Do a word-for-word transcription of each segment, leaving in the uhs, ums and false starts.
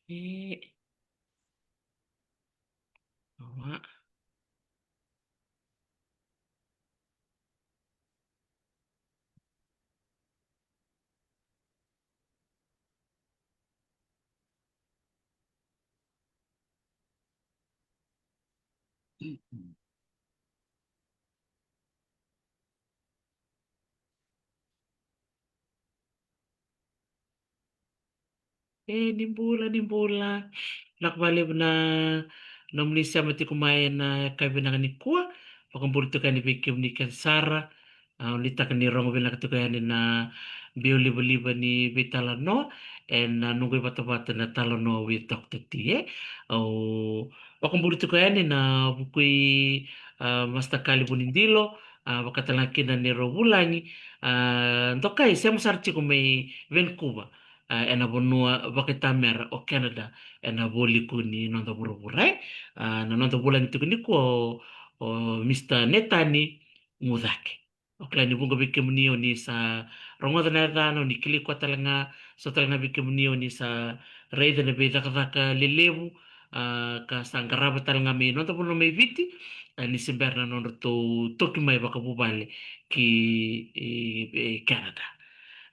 E. Awa. E, ni bula, ni bula. Vinaka vakalevu na nomuni sema tiko mai ena yakavi vinaka nikua. Vakabula tiko yani vei kemuni kece sara. A, au nuitaka ni rogo vinaka tiko yani na biau livaliva ni veitalanoa ena noqu ivatavata na Talanoa with Doctor T, e. Au vakabula tiko yani na vuku i, a, Master Kali Vunidilo, a, vakatalega kina Nero Vulagi, a, dokai sema sara tiko mai Vancouver, a, ena vanua vakaitamera o Canada, ena vualiku ni noda vuravura, e. A, na noda vulagi tiko nikua o, o Mister Netani Gucake. Au kila ni vuqa vei kemuni o ni sa rogoca na yacana, o ni kilai koya talega, so talega vei kemuni o ni sa raica na veicakacaka lelevu, a, ka sa qarava talega mai noda vanua mai Viti, a, ni se bera na nodratou toki mai vakavuvale ki, e, e, Canada.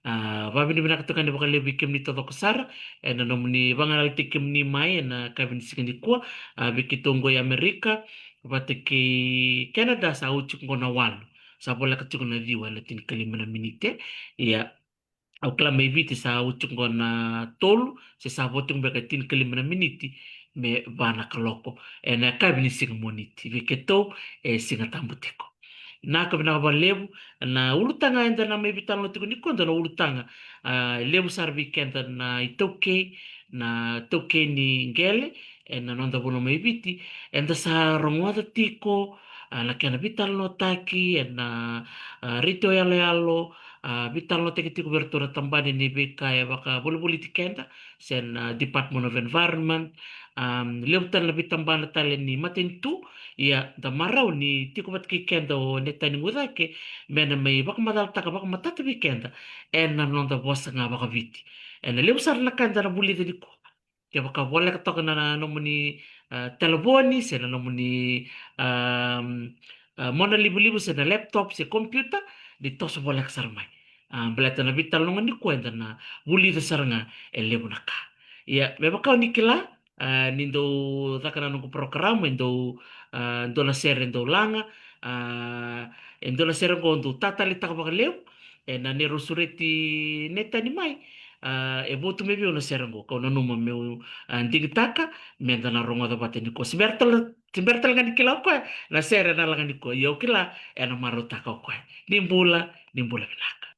A, vakavinavinaka toka yani vakalevu vei kemuni taucoko sara ena nomuni vagalala tiko kemuni mai ena yakavi ni siga nikua, a, vei keitou oqo i Amerika vata kei Canada sa oti oqo na walu. Sa voleka tiko na ciwa ena tinikalima na miniti. Ia, au kila mai Viti sa oti oqo na tolu, se sa vo tiko beka e tinikalima na miniti me va na kaloko ena yakavi ni siga Moniti vei keitou, e Siga Tabu tiko. Vinaka, vinaka vakalevu. Na ulutaga eda na mai veitalanoa tiko nikua, dua na ulutaga, a, levu sara vei keda na iTaukei, na taukei ni qele ena noda vanua mai Viti, eda sa rogoca tiko, a, na kena veitalanoataki ena, a, retio yaloyalo, a, veitalanoataki tiko vei iratou na tabana ni veika e vakavolivoliti keda, se na Department of Environment, a, levu tale na veitabana tale ni matanitu. Ia, da marau ni tiko vata kei keda o Netani Gucake me na mai vakamacalataka vakamatata vei keda ena noda vosa ga vakaviti. Ena levu sara na ka eda na vulica nikua. Kevaka voleka toka na, na nomuni, a, talevoni, se na nomuni, a, a, mona livaliva, se na laptop, se computer, ni toso voleka sara mai. A, baleta na veitalanoa nikua eda na vulica sara ga e levu na ka. Ia, me vaka o ni kila, a, ni dau caka na noqu program, e dau, a, dua na sere e dau laga, a, e dua na sere oqo dau tatalitaka vakalevu, ena neirau sureti Netani mai, a, e votu mai vei au na sere oqo, kau nanuma meu, a, digitaka, meda na rogoca vata nikua. Se bera tale, se bera tale ga ni kila o koya na sere ena laga nikua, ia au kila ena marautaka o koya. Ni bula, ni bula vinaka.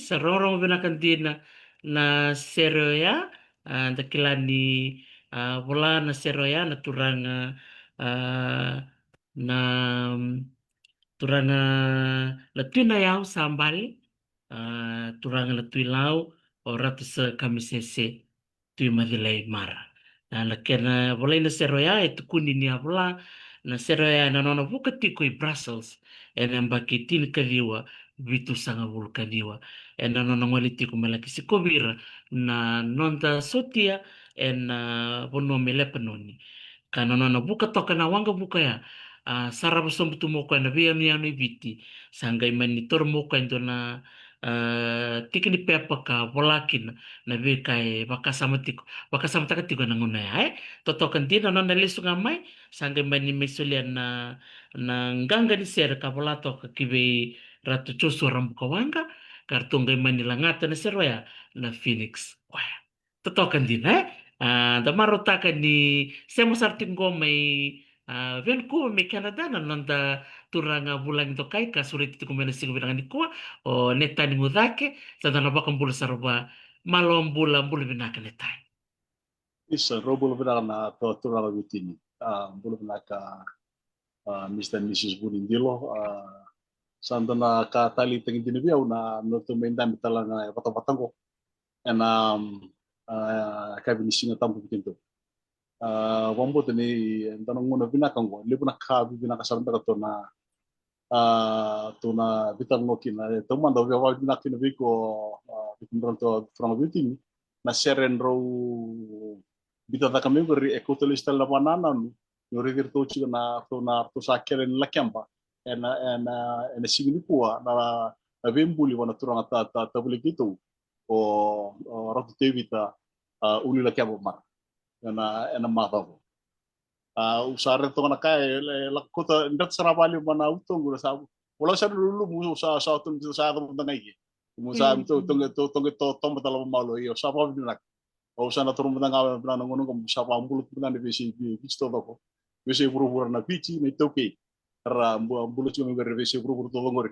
Sa rogorogo vinaka dina na sere oya. A, da kila ni, a, vola na sere oya na turaga, a, na, mm, turaga na Tui Nayau sa bale, a, turaga na Tui Lau, o Ratu Sir Kamisese Tui Macilai Mara. A, na kena volai na sere oya e tukuni ni a vola na sere oya ena nona vuka tiko i Brussels ena yabaki tinikaciwa vitusagavulu kaciwa, ena nona gole tiko me laki sikovi ira na noda sotia ena vanua mai Lepanoni. Ka na nona vuka toka na waqavuka ya, a, sarava sobu tu mai o koya na veiyanuyanu e Viti. Sa qai mani toro mai o koya e dua na, a, tiki ni pepa ka vola kina na veika e vakasama tiko, vakasamataka tiko ena gauna ya, e. Totoka dina na nona lesu ga mai, sa qai mani mai solia na, na qaqa ni sere ka vola toka ki vei Ratu Joshua Rabukawaqa, ka ratou qai mani lagata na sere oya na Phoenix Choir. Totoka dina, e? A, da marautaka ni sema sara tiko qo mai, a, Vancouver mai Canada na noda turaga vulagi dokai ka sureti tiko mai na siga vinaka nikua, o Netani Gucake. Sa da na vakabula sara vua. Malo bula, bula vinaka Netani. Isa, drau bula vinaka na tu-, turaga Viti ni. A, bula vinaka, a, Mister and Missus Vunidilo. A, sa dua na ka taleitaki dina vei au na nodratou mai dabe tale ga e vatavata qo ena, a, yakavi ni Siga Tabu vei kedatou. A, vakabauta ni dua na gauna vinaka oqo, levu na ka vivinaka sara beka tou na, a, tou na veitalanoa kina. E, taumada au via vakavinavinaka kina vei iko, a, vei kemudrau na turaga Viti ni, na sere drau biuta cake mai qori e kauta lesu tale na vakanananu ni o raici iratou tiko na, ratou na, ratou sa kele ni lakeba ena, ena, ena siga nikua na, na veibuli vua na turaga ta, ta, tavale keitou, o, o Ratu Tevita, a, Ulilakeba Mara, ena, ena macawa. A, au sa raica toka na ka e, e lako kauta dreta sara vakalevu mai na utoqu, sa vola sa lulumu, sa, sa tu, sa yaco mada ga i ke. Mo sa, mm, to, toqe, to, toqe, to, toba tale vakamalua, io, sa vakavinavinaka. Au sa na toro mada ga vinaka na gauna oqo, sa vakabula tu mada ga na veiyasai Viti taucoko. Veiyasai vuravura na Viti, na iTaukei. Ra bu-, bula tiko mai qori na veiyasai vuravura taucoko qori.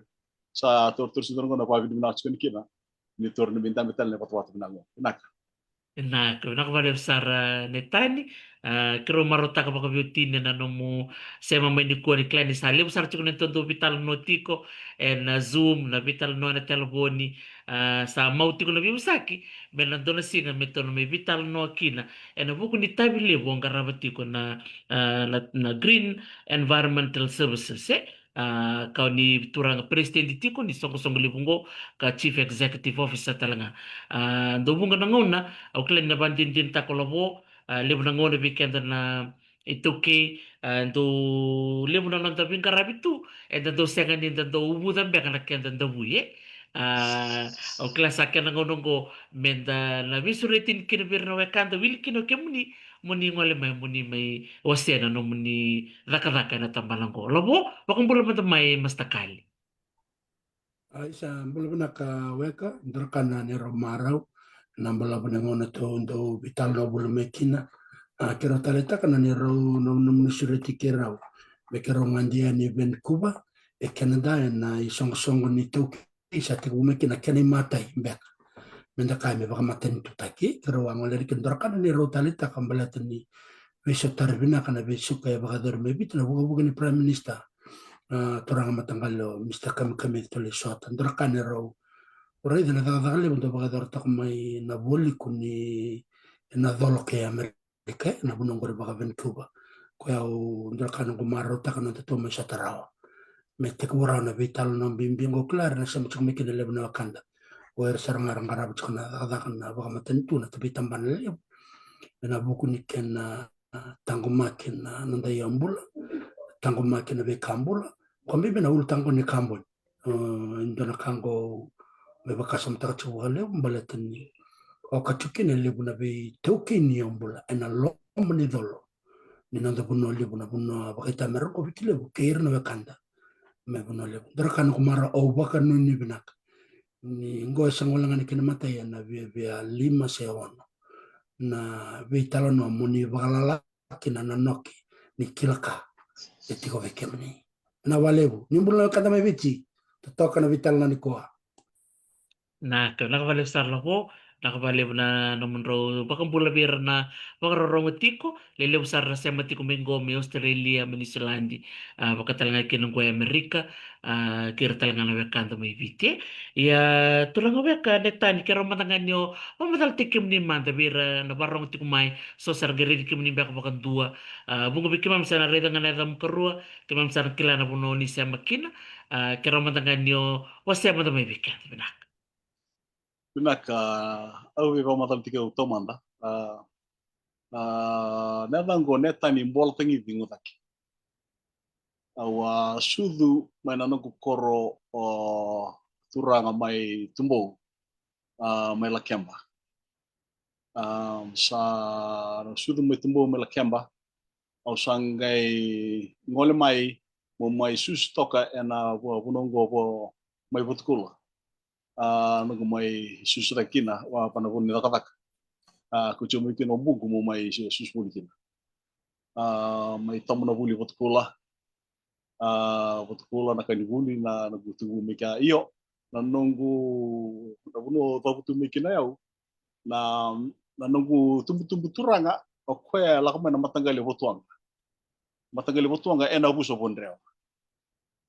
Sa torotoro tiko na gauna vakavinavinaka tiko ni kina. Ni toro ni mai dabe tale na vatavata vinaka oqo. Vinaka. Vinaka, vinaka vakalevu sara Netani. A, keirau marautaka vakaveitini ena nomu sema mai nikua ni kila ni sa levu sara tiko na neitou dau veitalanoa tiko ena Zoom, na veitalanoa ena telefoni. A, sa mau tiko na veivosaki me na dua na siga me tou na mai veitalanoa kina ena vuku ni itavi levu o qarava tiko na, a, na, na Green Environmental Services, e? A, ka o ni turaga peresitedi tiko ni soqosoqo levu oqo ka Chief Executive Officer tale ga. A, dau vuqa na gauna, au kila ni na vakadinadinataka o Lavo, a, levu na gauna vei keda na iTaukei, a, dau levu na noda veiqaravi tu, eda dau sega ni da dau uvuca beka na keda davui, e? A, au kila sa kena gauna oqo me da na veisureti kina vei ira na wekada, wili kina o kemuni, mo ni gole mai, mo ni mai wasea na nomuni cakacaka ena tabana oqo. Lavo, vakabula mada mai Master Kali. A, isa, bula vinaka weka, Dorakana, neirau marau, na balavu ni gauna tou dau veitalanoa voli mai kina. A, keirau taleitaka na neirau, na, nomuni sureti keirau me keirau gade yani Vancouver e Canada ena isoqosoqo ni iTaukei sa tekivu mai kina kena imatai beka. Me da kaya me vakamatanitutaki, keirau a gole yani kina, Dorakana, neirau taleitaka baleta ni veisotari vinaka na veisiko e vakayacori mai Viti, na vukavuka ni Prime Minister, a, turaga mataqali o Mister Kamikamica Tolei Soata. Dorakana, neirau raica na cakacaka levu dau vakayacorataka mai na vualiku ni, ena colo kei Amerika, ena vanua oqori vaka Vancouver. Koya au, Dorakana, noqu marautaka na nodatou mai sota rawa me tekivu rawa na veitalanoa bibi oqo. Au kila era na sema tiko mai kina e levu na wekada, o ira sara ga era qarava tiko na cakacaka na vakamatanitu, na veitabana lelevu, ena vuku ni kena, a, taqomaki na noda iyaubula, taqomaki na veika bula, ka bibi na ulutaga ni kaboni. A, e dua na ka oqo me vakasamataka tiko vakalevu baleta ni oka tiko kina e levu na veitaukei ni iyaubula ena loma ni colo ni noda vanua levu, na vanua vakaitamera oqo Viti Levu kei ira na wekada mai Vanua Levu. Dorakana, noqu marau, au vakanuinui vinaka ni oqo e sega wale ga ni kena imatai, ena viavia lima se ono na veitalanoa mo ni vakalala kina na noki ni kila ka e tiko vei kemuni. Vinaka vakalevu. Ni bula na wekada mai Viti. Totoka na veitalanoa nikua. Na ka, na ka valevu sara na vo, na ka valevu na nomudrau vakabula vei ira na vakarorogo tiko, lelevu sara na sema tiko mai qo mai Australia, mai Niusiladi, a, vakatalega kina qo e Amerika, a, kei ira talega na wekada mai Viti. Ia, turaga weka Netani, keirau mada ga ni o, o macala tiko kemuni mada vei ira na vakarorogo tiko mai, so sa ra qai raici kemuni beka vakadua, a, vuqa vei keimami sa na raica ga na yacamu karua, keimami sa na kila na vanua o ni sema kina, a, keirau mada ga ni o, o sema mada mai vei keda, vinaka. Vinaka, au via vakamacala tiko au taumada. A, a, na yacaqu o Netani Bolatagici Gucake. Au a sucu mai na noqu koro o turaga mai Tubou, a, mai Lakeba. A, sa sucu mai Tubou mai Lakeba, au sa qai gole mai, mo mai susu toka ena vu-, vanua oqo vo mai Vatukula. A, noqu mai susu cake kina, va, va na vanua ni cakacaka. A, ko tiko mai kina o buqu mo mai su-, susu voli kina. A, mai tomo na vuli Vatukula. A, Vatukula na ka ni vuli, na, na noqu tubu mai kea. Io, na noqu, na vanua au cavutu mai kina o yau, na, na noqu tubutubu turaga, o koya e lako mai na mataqali Vatuwaqa. Mataqali Vatuwaqa ena Vusu Vadrewa.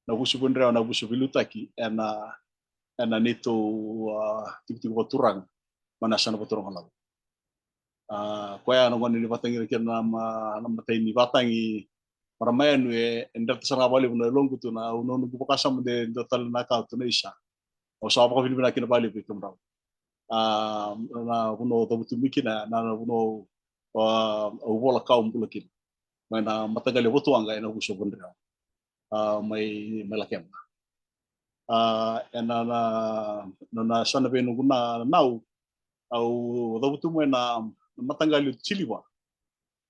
Na Vusu Vadrewa, na vusu veiliutaki ena, ena neitou, a, tikotiko vakaturaga, mai na yasana Vaturaga Lau. A, koya na gone ni vatagi kina na ma-, na matai ni vatagi, marama yanuyanu, e, e dreta sara ga vakalevu na yaloqu tu na, au na noqu vakasama de dua tale na ka tu na isa. Au sa vakavinavinaka kina vakalevu vei kemudrau. A, na vanua au cavutu mai kina, na, na vanua au, a, au vola ka au bula kina. Mai na mataqali Vatuwaqa ena Vusu Vadrewa. A, mai, mai Lakeba. A, ena, na, na, na yasana vei noqu na, na nau, au cavutu mai na, na mataqali Tiliva.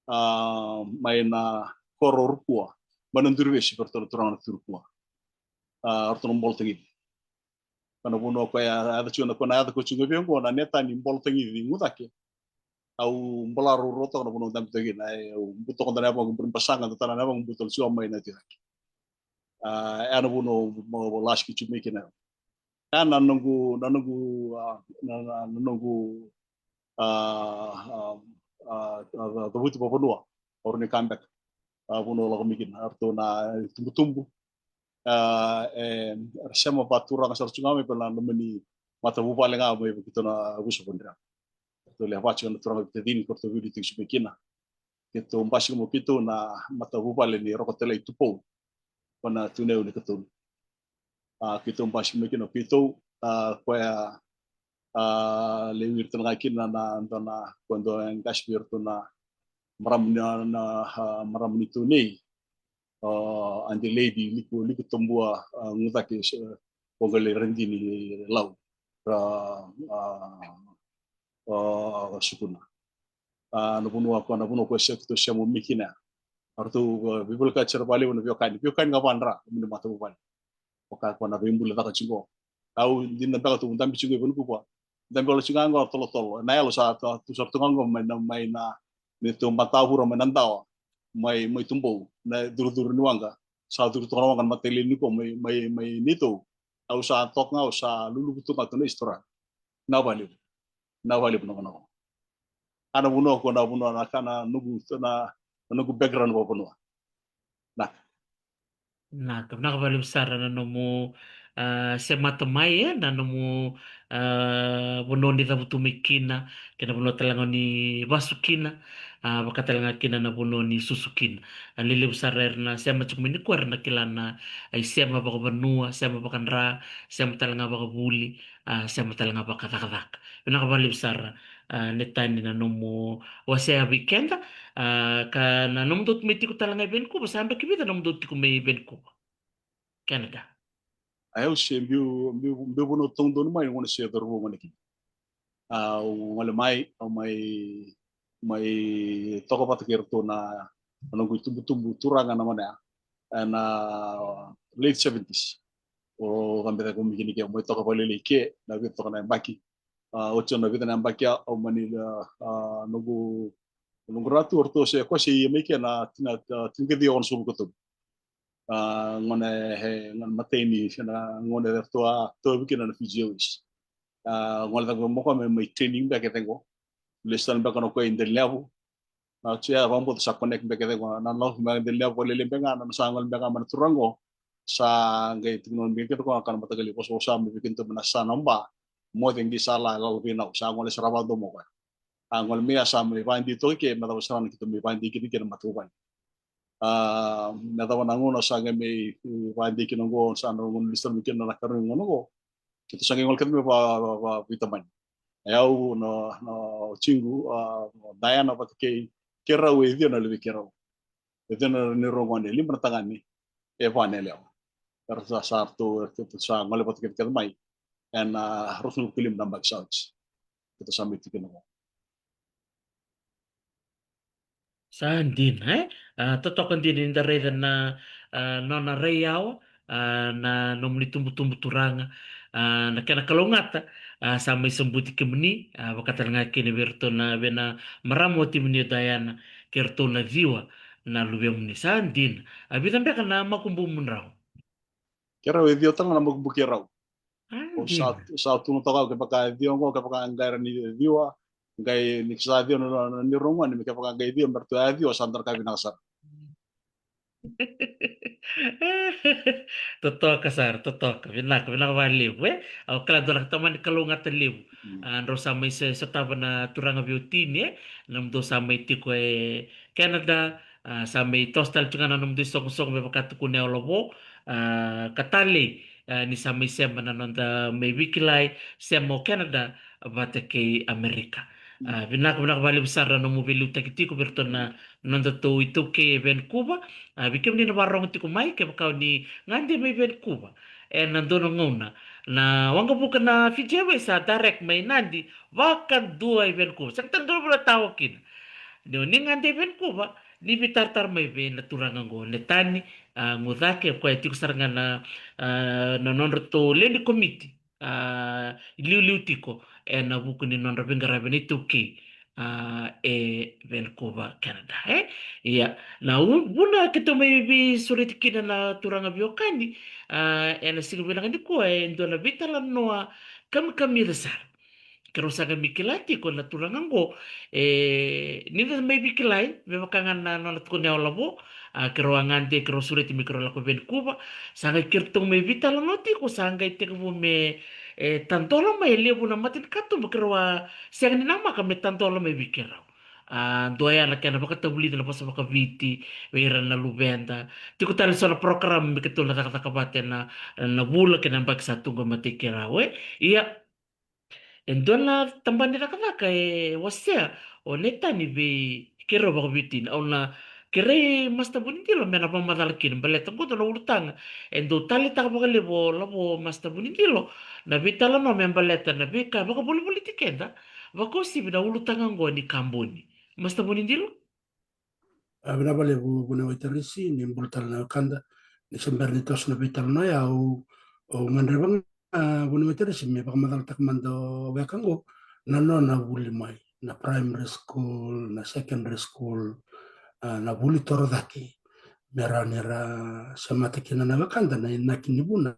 A, mai na koro Rukua, mai na Duruvesi, vei ratou na turaga na Tui Rukua. A, ratou na Bolatagici. Ka na vanua koya, a, yaca tiko na, ko na yaca ko tiko vei oqo na Netani Bolatagici Gucake. Au bula ruarua toka na vanua au dabe toka kina, e, au buta toka na yavaqu, buri basaga, da tana na yavaqu, buta tale tiko mai na Tui Cake. A, e na vanua au, au, au lasi ki tiko mai kina. E na noqu, na noqu, a, na, na, na noqu, a, a, a, a, a, cavuti vakavanua, au rawa ni kaya beka. A, vanua au lako mai kina, eratou na itubutubu. A, e, era sema vakaturaga sara tiko ga mai vei na nomuni matavuvale ga mai vei keitou na Vusu Vadrewa. Eratou lewe va tiko na turaga veitacini, ko ratou veiliutaki tiko mai kina. Keitou basika mai keitou na matavuvale ni Roko Talai Tupou, ko na Tuneu ni Katolu. A, keitou basika mai kina keitou, a, koya, a, lewe ira tale ga kina na, na, na, ko dua e qase vei iratou na marama ni, na, a, marama ni Tunei. A, Adelaide Liku, Liku Tabua, a, Gucake, se, Voqale Radini Lau, ra, a, a, Sukuna. A, na vanua ko, na vanua ko se keitou sema mai kina. Eratou, a, veivolekati sara vakalevu na veiwekani, veiwekani ga vakadra, nomuni matavuvale. Vaka ko na veibuli caka tiko. Au dina beka tou dabe tiko i Vanukovo. Dabe wale tiko ga qo tolotolo. Na yalo sa tu, tu sara tu ga qo mai na, mai na, neitou matavura mai na dawa. Mai, mai Tubou. Na curucuru ni waqa. Sa curu toka na waqa na mataqali ni ko mai, mai, mai neitou. Au sa toka ga, au sa luluvu tu ga tu na istora. Na valevu. Na valevu na vanua. A na vanua ko na vanua na ka na noqu, na, na noqu background vakavanua. Na. Na ka, vinaka vakalevu sara na nomu, a, semata mai, e, na nomu, a, vanua ni cavutu mai kina, kei na vanua tale ga ni vasu kina, a, vaka tale ga kina na vanua ni susu kina. A, lelevu sara era na sema tiko mai nikua era na kila na, a, isema vakavanua, sema vakadra, sema tale ga vakavuli, a, sema tale ga vakacakacaka. Vinaka vakalevu sara, a, Netani na nomu wasea vei keda, a, ka na nomudou tu mai tiko tale ga i Vancouver, sa yabaki vica nomudou tiko mai Vancouver, Canada? A, au se biu, biu, biu vanua taudonu mai, gona se cauravou gona kina. A, au gole mai, au mai, mai toka vata kei iratou na, na noqu itubutubu turaga na gone ya. Ena late seventies. O cabe cake mai kina ke, mai toka vakalailai ke, na vica toka na yabaki. A, oti na vica na yabaki ya, au mani, a, a, noqu, noqu ratu, o ratou se, ko se ia mai ke na, na, a, tinikaciwa onosagavulu ka tolu. A, gone, e, gone matai ni, na gone ratou a tauvi kina na Fiji Airways. A, gole cake mo koya me mai training beka e cake qo. Lesu tale beka na koya i Delainalevu. Na oti ya vakabauta sa connect beka e cake qo. Na nona mai Delainalevu, lele beka ga na nona sa gole beka ga mai na turaga qo. Sa qai tukuna beka e cake qo na ka na mataqali vosavosa mai vei kedatou mai na sa na ba. Moce qai sa la lala veinau, sa gole sara vakadomo koya. A gole mai ya sa mai vakadei toka ke me cava sara na keitou mai vakadei kina ke na matavuvale. A, me cava na gauna sa qai mai vakadei kina qo, sa na gauna lesu tale mai kina na karua ni gauna qo. Keitou sa qai gole kece mai va, va, va, veitamani. E au, na, na tiqu, a, Diana vata kei keirau e ciwa na luve i keirau. E ciwa na neirau gone, lima na tagane, e va na yalewa. Era sa, sa ratou, ratou sa gole vata kece kece mai ena ruasagavulu ka lima na yabaki sa oti. Keitou sa mai tiko kina qo. Sa dina, e? A, totoka dina ni da raica na, a, nona rai yawa, a, na nomuni tubutubu turaga, a, na kena kalougata, a, sa mai sobuti kemuni, a, vaka tale ga kina vei iratou na, vei na marama watimuni o Diana, kei iratou na ciwa na luvemuni. Sa dina. A vica beka na makubumu rau? Keirau e ciwa tale ga na makubu keirau. A, o sa, dina. Sa tukuna toka au kevaka e ciwa qo, kevaka qai ra ni ciwa, qai ni sa ciwa na, na, na neirau gone, me kevaka qai ciwa me ratou a ciwa, sa dua na ka vinaka sara. Totoka sara, totoka. Vinaka, vinaka vakalevu, e? Au kila dua na ka tamani kalougata levu. Mm. A, drau sa mai se, sotava na turaga veiwatini, e? Nomudou sa mai tiko e Canada, a, sa mai toso tale tiko ga na nomudou isoqosoqo me vaka tukuna o Lavo, a, ka talei, a, ni sa mai sema na noda mai veikilai, sema o Canada vata kei Amerika. A, vinaka, vinaka vakalevu sara na nomu veiliutaki tiko vei iratou na nodatou iTaukei e Vancouver. A, vei kemuni na vakarorogo tiko mai, kevaka o ni gade mai Vancouver ena dua na gauna, na waqavuka na Fiji Airways sa direct mai Nadi vakadua i Vancouver. Sega tale dua na vuna tawa kina. Ni o ni gade i Vancouver, ni veitaratara mai vei na turaga qo, Netani, a, Gucake, o koya e tiko sara ga na, a, na nodratou lewe ni komiti, a, iliuliu tiko ena vuku ni nodra veiqaravi na iTaukei, a, e Vancouver, Canada, e? Ia, na u-, vuna keitou mai veisureti kina na turaga veiwekani, a, ena siga vinaka nikua, e dua na veitalanoa kamikamica sara. Keirau sa qai mai kila tiko na turaga qo, e, ni da mai veikilai, me vaka ga na nona tukuna o Lavo, a, keirau a gade, keirau sureti me keirau lako Vancouver, sa qai keirau mai veitalanoa tiko, sa qai tekivu me, e, tadola mai e levu na matanikatuba, keirau a sega ni namaka me tadola mai vei keirau. A, dua ya na kena vakatavulica na vosa vakaviti vei ira na luveda. Tiko tale so na program me keitou na cakacaka vata ena, na vula kei na yabaki sa tu qo e matai keirau, e. Ia, e dua na tabana ni cakacaka e wasea o Netani vei keirau vakaveitini. Au na kerei Master Vunidilo me na vakamacala kina, baleta qo dua na ulutaga e dau taleitaka vakalevu o Lavo, Master Vunidilo, na veitalanoa me baleta na veika vakavolivoliti keda, vakauasivi na ulutaga qo ni kaboni. Master Vunidilo? A, vinaka vakalevu Vuniwai Tarisi, ni bula tale na wekada. Ni se bera ni toso na veitalanoa ya, au, au gadreva ga, a, Vuniwai Tarisi, me vakamacalataka mada o weka qo na nona vuli mai na primary school, na secondary school, a, na vuli torocake, me rawa ni ra semata kina na wekada na inaki ni vuna.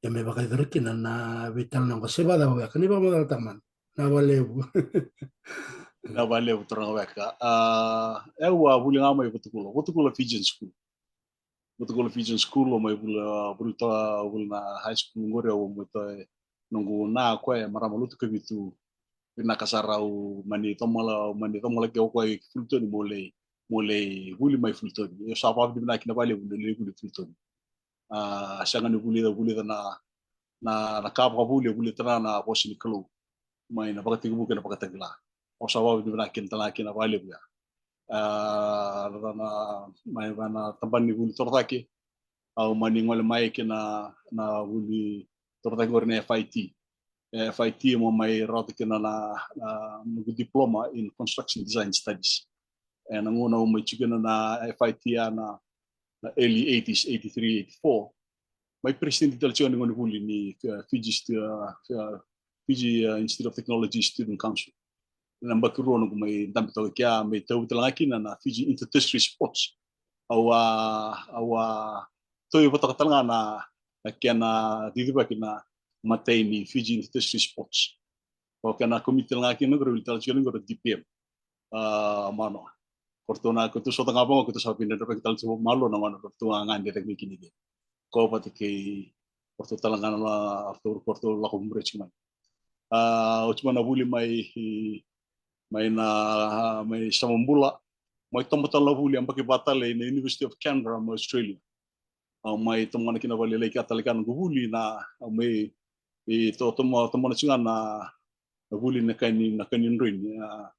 Ia me vakayacori kina na veitalanoa qo, se vakacava weka, ni vakamacalataka mada. Vinaka vakalevu. Vinaka vakalevu turaga weka. A, au a vuli ga mai Vatukula, Vatukula Fijian School. Vatukula Fijian School, au mai vuli, a, vuli toka, vuli na high school qori, au mai toka, e, noqu na koya e marama lotu Kavitu. Vinaka sara, au mani tomala, au mani tomala ke o koya i Fulton, mo lai, mo lai vuli mai Fulton. Au sa vakavinavinaka kina vakalevu na lai vuli Fulton. A, sega ni vulica, vulica na, na, na ka vakavuli, vulica na, na vosa ni Kalou mai na vakatekivu kei na vakatagila. Au sa vakavinavinaka kina tale ga kina vakalevu ya. A, na, na, mai na tabana ni vuli torocake, au mani gole mai kina na vuli torocake qori na F I T. E, F I T mo mai rawata kina na, na, na noqu diploma in construction design studies. E, na gauna au mai tiko kina na F I T ya na, na early eighties, eighty-three, eighty-four. Mai president tale tiko na gonevuli ni, e, Fiji Stu-, e, e, Fiji, e, Institute of Technology Student Council. Na yabaki rua noqu mai dabe toka kea, mai tauvi tale ga kina na Fiji Inter-Tertiary Sports. Au a, au a tauvi vata tale ga na, na kena cicivaki na matai ni Fiji Industry Sports. O kena komiti tale ga kina qori, wili tale tiko qori D P M. A, mano. Ko ratou na, ko ratou sota ga vaqo, ko ratou sa vinadra vaki tale tiko malua na gauna ko ratou ga gade cake mai kina ke. Ko vata kei, ko ratou tale ga na, ko ratou, ko ratou lako muri tiko mai. A, oti mai na vuli mai, mai na, mai Samabula, mai tomo tale na vuli, yabaki va tale na University of Canberra, mai Australia. Au mai tomana kina vakalailai kea tale kea na noqu vuli na, au mai, e, to, tomo, tomana tiko ga na, na vuli na kai ni, na kai ni droini, a,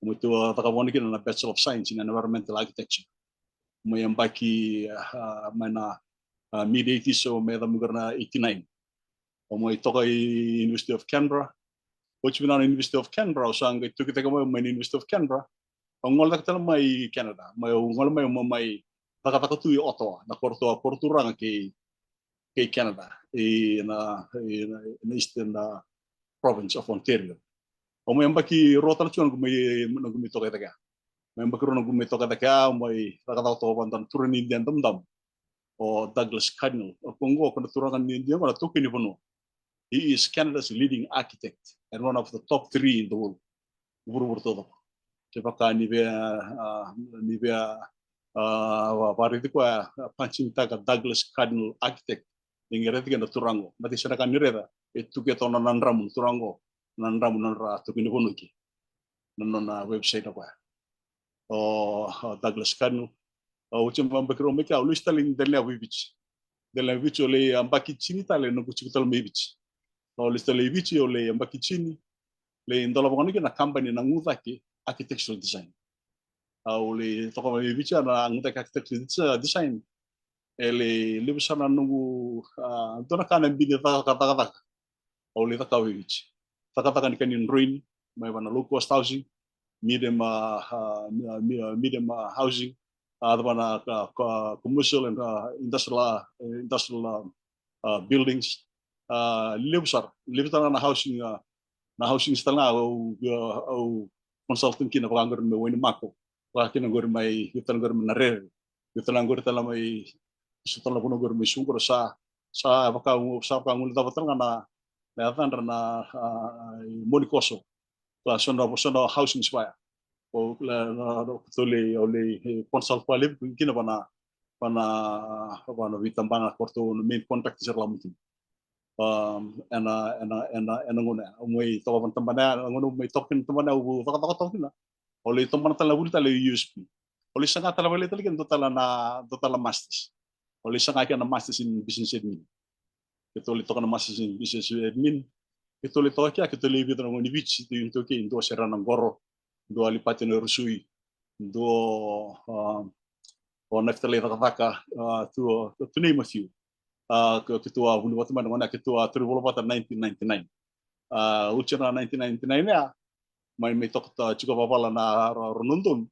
au mai tu, a, cakava kina na Bachelor of Science in Environmental Architecture. Au mai yabaki, a, mai na, a, mid eighties, au mai yaco mai qori na eighty-nine. Au mai toka i University of Canberra. Oti vinaka na University of Canberra, au sa qai tukitaki mai, mai na University of Canberra. Au gole cake tale mai Canada, mai, au gole mai, mai, mai cakacaka tu i Ottawa, na koro tu, koro turaga kei, kei Canada, i na, i na, i na Eastern, a, Province of Ontario. Au mai yabaki rua tale tiko na noqu mai, noqu mai toka cake. Mai yabaki rua noqu mai toka cake, au mai cakacaka toka vata na turaga ni Idia Damudamu, o Douglas Cardinal. O koya qo, ko na turaga ni Idia qo na taukei ni vanua. He is Canada's leading architect and one of the top three in the world. Vuravura taucoko. Kevaka ni via, a, ni via, a, va, varaici koya, a, punching tag Douglas Cardinal Architect, ni qai raica kina na turaga qo. Baleta sa na ka ni raica, e tu ke toka na nona dramu na turaga qo, na dramu na nodra taukei ni vanua ke. Na nona website o koya. O, o Douglas Cardinal. O, oti mai yabaki rua mai kea, au lesu tale i Delaniyavu i Viti. Delaniyavu i Viti, au lai yabaki tini tale noqu tiko tale mai Viti. Au lesu tale i Viti, au lai yabaki tini, lai dolava gona kina na kabani na Gucake Architectural Design. Au lai toka mai Viti, a, na Gucake Architectural Desi-, Design. E lai levu sara na noqu, a, dua na ka na bini caka, cakacaka. Au lai cakava i Viti. Cakacaka ni ka ni droini, mai vana low cost housing, medium, a, a, mi-, a, mi-, a, medium, a, housing, a, yaco vana ka, ka commercial and, a, industrial, a, industrial, a, a, buildings. A, levu sara, levu sara na housing, a, na housing tale ga au, a, au consultant kina, vaka qori mai Wainimako, vaka kina qori mai, io tale qori mai Narere, io tale qori tale mai, so tale na vanua qori mai Suqu qori sa, sa vaka, sa vaka gole cava tale ga na, na yacadra na, a, i Monikoso. Ka so na, so na housing spire. O, la, na, na, ko lai, au lai, e, consult vakalevu kina vana, vana, vana veitabana ko ratou na main contractors era lako mai kina. Um, ena, ena, ena, ena gauna ya. Au mai toka vana tabana ya, ena gauna au mai toka kina tabana ya, au cakacaka toka kina. Au lai tomana tale na vuli tale i U S P. Au lai saga tale vakalailai tale kina dua tale na, dua tale na masters. Au lai saga kina na masters in business admin. Keitou lai toka na masters in business admin. Keitou lai toka kea, keitou lai vica na gone ni Viti, keitou, keitou, keitou, dua o Serena Qoro, dua o Alipati Nairosui, dua o, a, o Nafitalai Cakacaka, a, tu, to name a few. A, ke-, keitou a vuli vata mai na gauna, keitou a tauri vola vata nineteen ninety-nine. A, oti na nineteen ninety-nine ya, mai, mai toka ta-, tiko vavala na ra-, rua na udolu.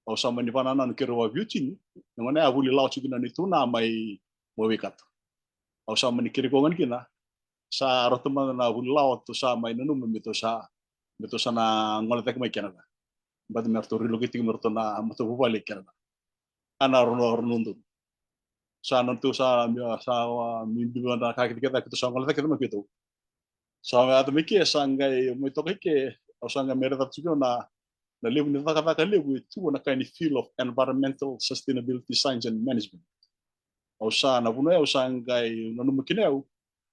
Au sa mani vakanananu keirau a veiwatini, na gauna ya a vuli lawa tiko kina neitou na mai, mai Waikato. Au sa mani kerei koya gona kina, sa rauta mada na vuli lawa, tou sa mai nanuma me tou sa, me tou sa na gole cake mai Canada. Baleta me ratou relocate tiko me ratou na matavuvale i Canada. A na rua na, rua na udolu. Sa na tou sa, sa, a, me biu na ka kece kece, keitou sa gole cake mai keitou. Sa mai yaco mai ke, sa qai mai toka i ke, au sa qai mai raica tiko na, na levu ni cakacaka levu e tu na ka ni field of environmental sustainability science and management. Au sa, na vanua ya au sa qai nanuma kina au,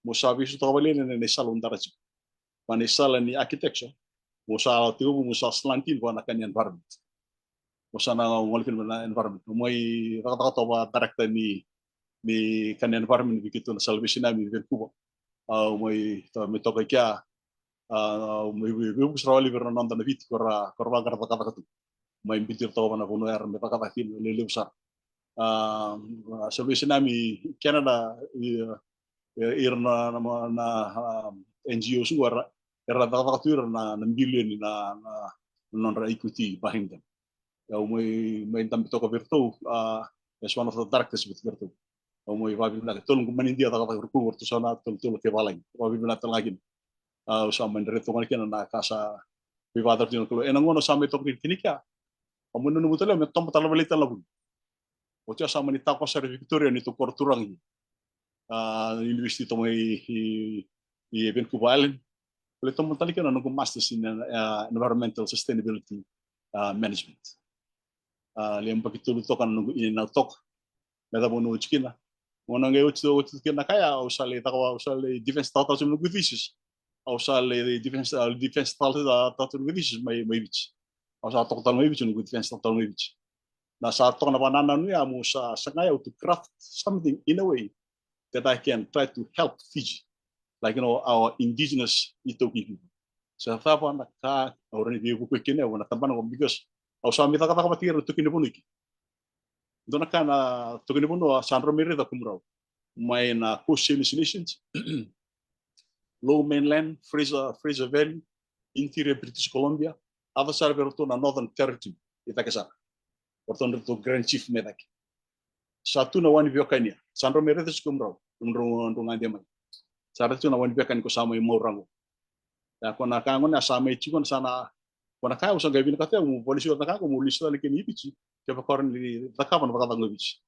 meu sa veisotaka vakalailai na, na isala au dara tiko. Vaka na isala ni architecture, meu sa tekivu, meu sa slant in vua na ka ni environment. Meu sa na gole kina vua na environment. Meu mai cakacaka toka vaka director ni, ni ka ni environment vei keitou na Salvation Army i Vancouver. Au mai, ta-, mai toka i kea, a, au mai vei-, veivuke sara vakalevu vei ira na noda na Viti ko ra, ko ra vaqara cakacaka tu. Mai biuti ira toka vua na vanua era mai cakacaka kina, levu sara. A, a Salvation Army i Canada, i, i, ira na, na, na, a, N G Os qo era, era cakacaka tu ira na, na bilioni na, na, na nodra equity behind them. Au mai, mai dabe toka vei iratou, a, as one of the directors vei iratou. Au mai vakavinavinaka, tolu noqu manidia cakacaka iratou, ratou sa na tolutolu kei valagi. Vakavinavinaka tale ga kina. A, au sa mani raica toka ga kina na ka sa veivakatara tiko na Kalou. Ena gauna au sa mai toka kina i kea, au mai nanuma tale au me toba tale vakalailai tale na vuli. Oti au sa mani takoso sara i Victoria neitou koro turaga. A, university toka mai i, i Vancouver Island. Au lai tomana tale kina na noqu Masters in, uh, Environmental Sustainability, uh, Management. Uh, lai yabaki tolu toka na noqu in and out toka. Me yacova ni oti kina. Gauna qai oti, oti kina na ka ya, au sa lai cakava, au sa lai defense tale tale tiko na noqu thesis. Au sa lai defense, uh, defense tale tale tiko na noqu thesis mai, mai Viti. Au sa toka tale mai Viti, noqu defense tale tale mai Viti. Na sa toka na vakanananu ya meu sa saga au to craft something in a way that I can try to help Fiji. Like, you know, our indigenous iTaukei people. Sa cava na ka au rawa ni veivuke kina vua na tabana qo, because au sa mai cakacaka vata kei ira na itaukei ni vanua qo. Dua na ka na itaukei ni vanua sa drau mai raica, kemudrau, mai na coastal Salish Islands, Lower Mainland, Fraser, Fraser Valley, Interior British Columbia, a yaco sara vei ratou na Northern Territory i cake sara. O ratou na ratou Grand Chief mai cake. Sa tu na wai ni veiwekani ya. Sa drau mai raica tiko, kemudrau, drau, drau gade mai. Sa raica tiko na wai ni veiwekani qo sa mai Maura qo. Ia, ko na ka qo na sa mai tiko na sa na, ko na ka au sa qai vinakata meu vakalesuya na ka qo meu lesu tale kina i Viti, kevaka o rawa ni cakava na cakacaka qo i Viti.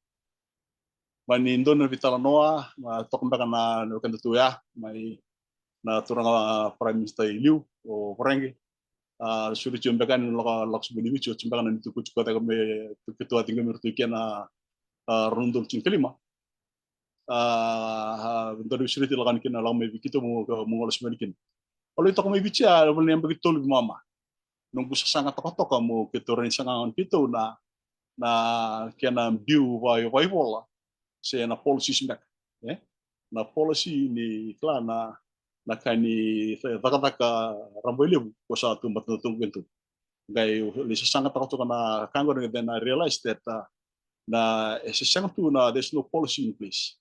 Mani dua na veitalanoa, na toka beka na, na wekadatou ya, mai na turaga Prime Minister i liu, o Voreqe. A, sureti au beka ni lako, lako sobu i Viti, oti beka na neitou itukutuku cake me, keitou a tiko mai, ratou i ke na, a, rua na udolu tinikalima. A, a, dua na veisureti lako yani kina, lako mai vei keitou meu, meu gole sobu yani kina. Au lai toka mai Viti, a, voleka ni yabaki tolu veimama. Noqu sasaga tokatoka meu keitou rawa ni saga yani keitou na, na kena biu vakaivola se na policies beka, e? Na policy ni kila na, na ka ni cakacaka rabailevu ko sa tu vata na noda itukutuku. Qai lai sasaga tokatoka na ka qori, then I realized that, uh, na, e se sega tu na, there's no policy in place.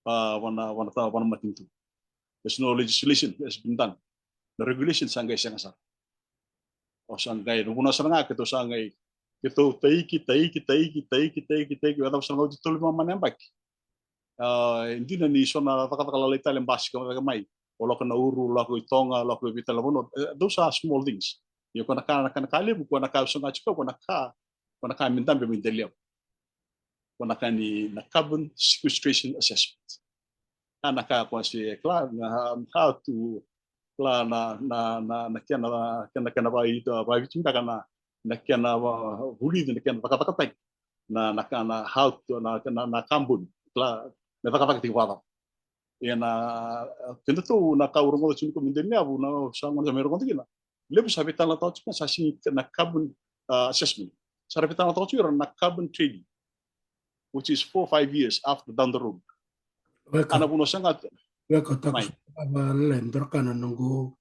Uh, vua na, vua na, vua na matanitu. There's no legislation has been done. Na regulation sa qai sega sara. O sa qai, na vuna sara ga keitou sa qai, keitou taiki, taiki, taiki, taiki, taiki, taiki, vei cava sara ga oti tolu veimama na yabaki. A, e dina ni so na cakacaka lalai tale basika cake mai. O lako Nauru, lako i Toga, lako i vei tale na vanua. E, those are small things. Ia ko na ka, na ka, na ka levu, ko na ka au saga tiko, ko na ka, ko na ka me dabe mai Deliyava. Ko na ka ni na carbon sequestration assessment. A, na ka ko se kila, na, how to, kila na, na, na, na kena, kena, kena vakaita, vakaViti beka na, na kena vakavulici, na kena cakacakataki. Na, na ka na how to, na, na, na carbon, kila, me cakacakataki vakacava. Ia na, kedatou na ka au rogoca tiko mai Deliyava, na sa gauna sa mai rogoca kina. Levu sa veitalanoataka tiko sa sega na carbon, uh, assessment. Sa ra veitalanoataka tiko na carbon trading, which is four, five years after down the road. Weka. Ana vuna sa ga. Weka, taku mai. Ava lele, dua na ka na noqu,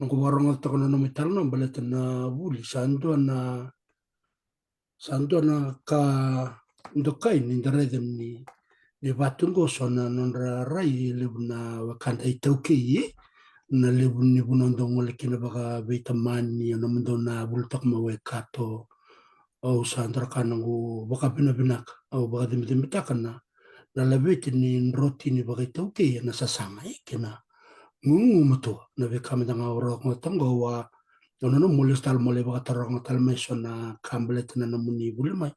noqu vakarogotaka na nomu italanoa baleta na vuli, sa dua na Sa dua na ka dokai ni da raica ni, ni vatu qo so na nodra rai e levu na wekada iTaukei, na levu ni vanua dau gole kina vakaveitamani, o nomudou na vuli toka mai Waikato. Au sa dua na ka noqu vakavinavinaka, au vakacibicibitaka na, na laveti ni drotini vakaitaukei ena sasaga, e, kei na gugumatua. Na veika mada ga au rogoca toka qo, au nanuma mo lesu tale mo lai vakataroga tale mai so na ka baleta na nomuni vuli mai.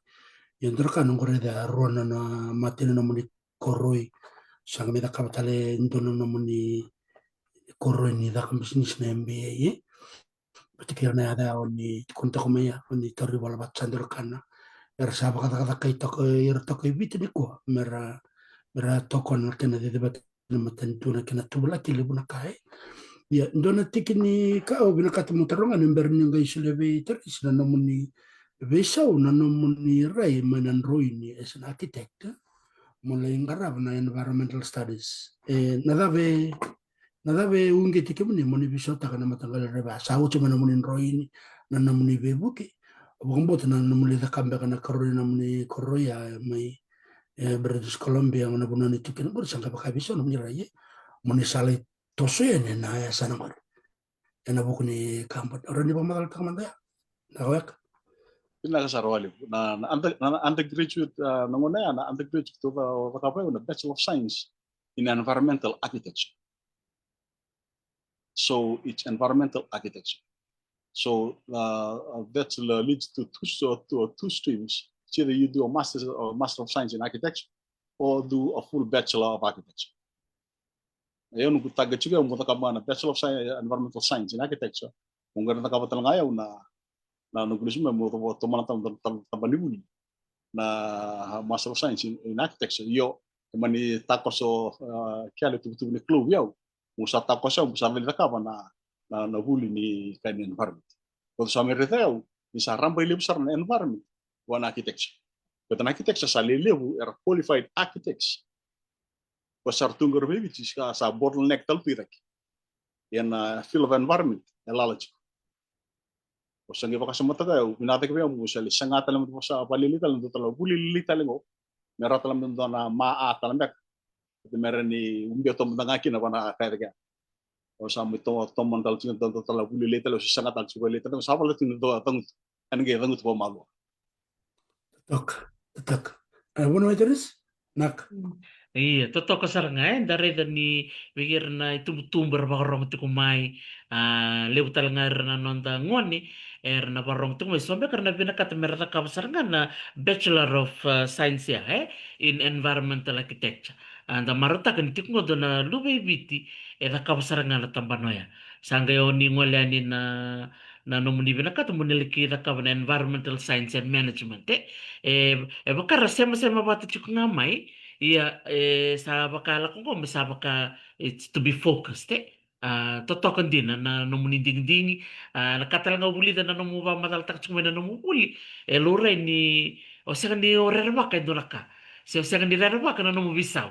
Ia dua na ka noqu raica, rua na, na mata ni nomuni koroi. Sa qai mai cakava tale e dua na nomuni koroi ni caka bisinisi na M B A, e. Vata kei ira na yaca ya o ni tukuna toka mai ya, o ni tauri vola vata, sa dua na ka na era sa vakacakacaka toka, ira toka i Viti nikua, mera, mera tokona na kena cicivaki na matanitu, na kena tuvulaki, levu na ka, e. Ia, dua na tiki ni ka au vinakata meu taroga ni bera ni qai solia vei Teresi na nomuni veisau, na nomuni rai mai na droini as an architect, mo lai qarava na environmental studies. E, na cava e, na cava e uqeti kemuni mo ni veisautaka na mataqali rai vaya? Sa oti mai na nomuni droini, na nomuni veivuke. Au vakabauta na nomuni cakava beka na karua ni nomuni koroi ya mai, e, British Columbia, na vanua ni tiko kina qori, sa qai vaka veisau na nomuni rai, e. Mo ni sa lai toso yani ena yasana qori ena vuku ni carbon. Au rawa ni vakamacalataka mada ya? Na weka. Vinaka sara vakalevu. Na, na under-, na undergraduate, ah, na gauna ya, na undergraduate keitou cakava, na Bachelor of Science in Environmental Architecture. So it's environmental architecture. So, uh, a bachelor leads to two, to, to two streams. It's either you do a master's or Master of Science in Architecture or do a full Bachelor of Architecture. Au noqu target tiko au mo cakava na Bachelor of Science, Environmental Science in Architecture. Mo qai cakava tale ga au na na noqu lesu mai mo tomana taba taba ni vuli na Master of Science in, in Architecture. Io, e mani takoso kea le tukutuku ni Clove au. Mo sa takoso au mo sa vali cakava na na vuli ni kai ni environment. Ko sa mai raica au ni sa raba i levu sara na environment vua na architecture. Ko na architecture sa lelevu era qualified architects. Ko sa ra tu qori mai Viti sa bottleneck tale tu i cake. Ia na field of environment e lala tiko. Au sa qai vakasamataka au vinaka cake vei au mo sa lai saga tale mada, vasa vakalili tale na dua tale vuli lili tale qo. Me ra tale mada dua na ma a tale beka. Te me ra ni ubi au tomada ga kina vana kaya cake. Au sa mai to tomada tale tiko dua tale vuli lili tale, au sa saga tale tiko vuli tale, au sa vala tiko dua cagutu. Ena qai cagutu vakamalua. Totoka, totoka. A vuna mai Teres? Naka. Ia, totoka sara ga e da raica ni vei ira na itubutubu era vakarogo tiko mai, a levu tale ga ira na noda gone era na vakarogo tiko mai, so beka era na vinakata me ra cakava sara ga na Bachelor of Science ia e in Environmental Architecture. A da marautaka ni tiko qo dua na luve i Viti e cakava sara ga na tabana oya. Sa qai o ni gole yani na na nomuni vinakata mo ni laki cakava na Environmental Science and Management e e vaka ra semasema vata tiko ga mai. Ia e sa vaka lako qo me sa vaka it's to be focused e. A totoka dina na nomuni digidigi. A na ka tale ga au vulica na nomu vakamacalataka tiko mai na nomu vuli, e laurai ni o sega ni o rerevaka e dua na ka se o sega ni rerevaka na nomu veisau.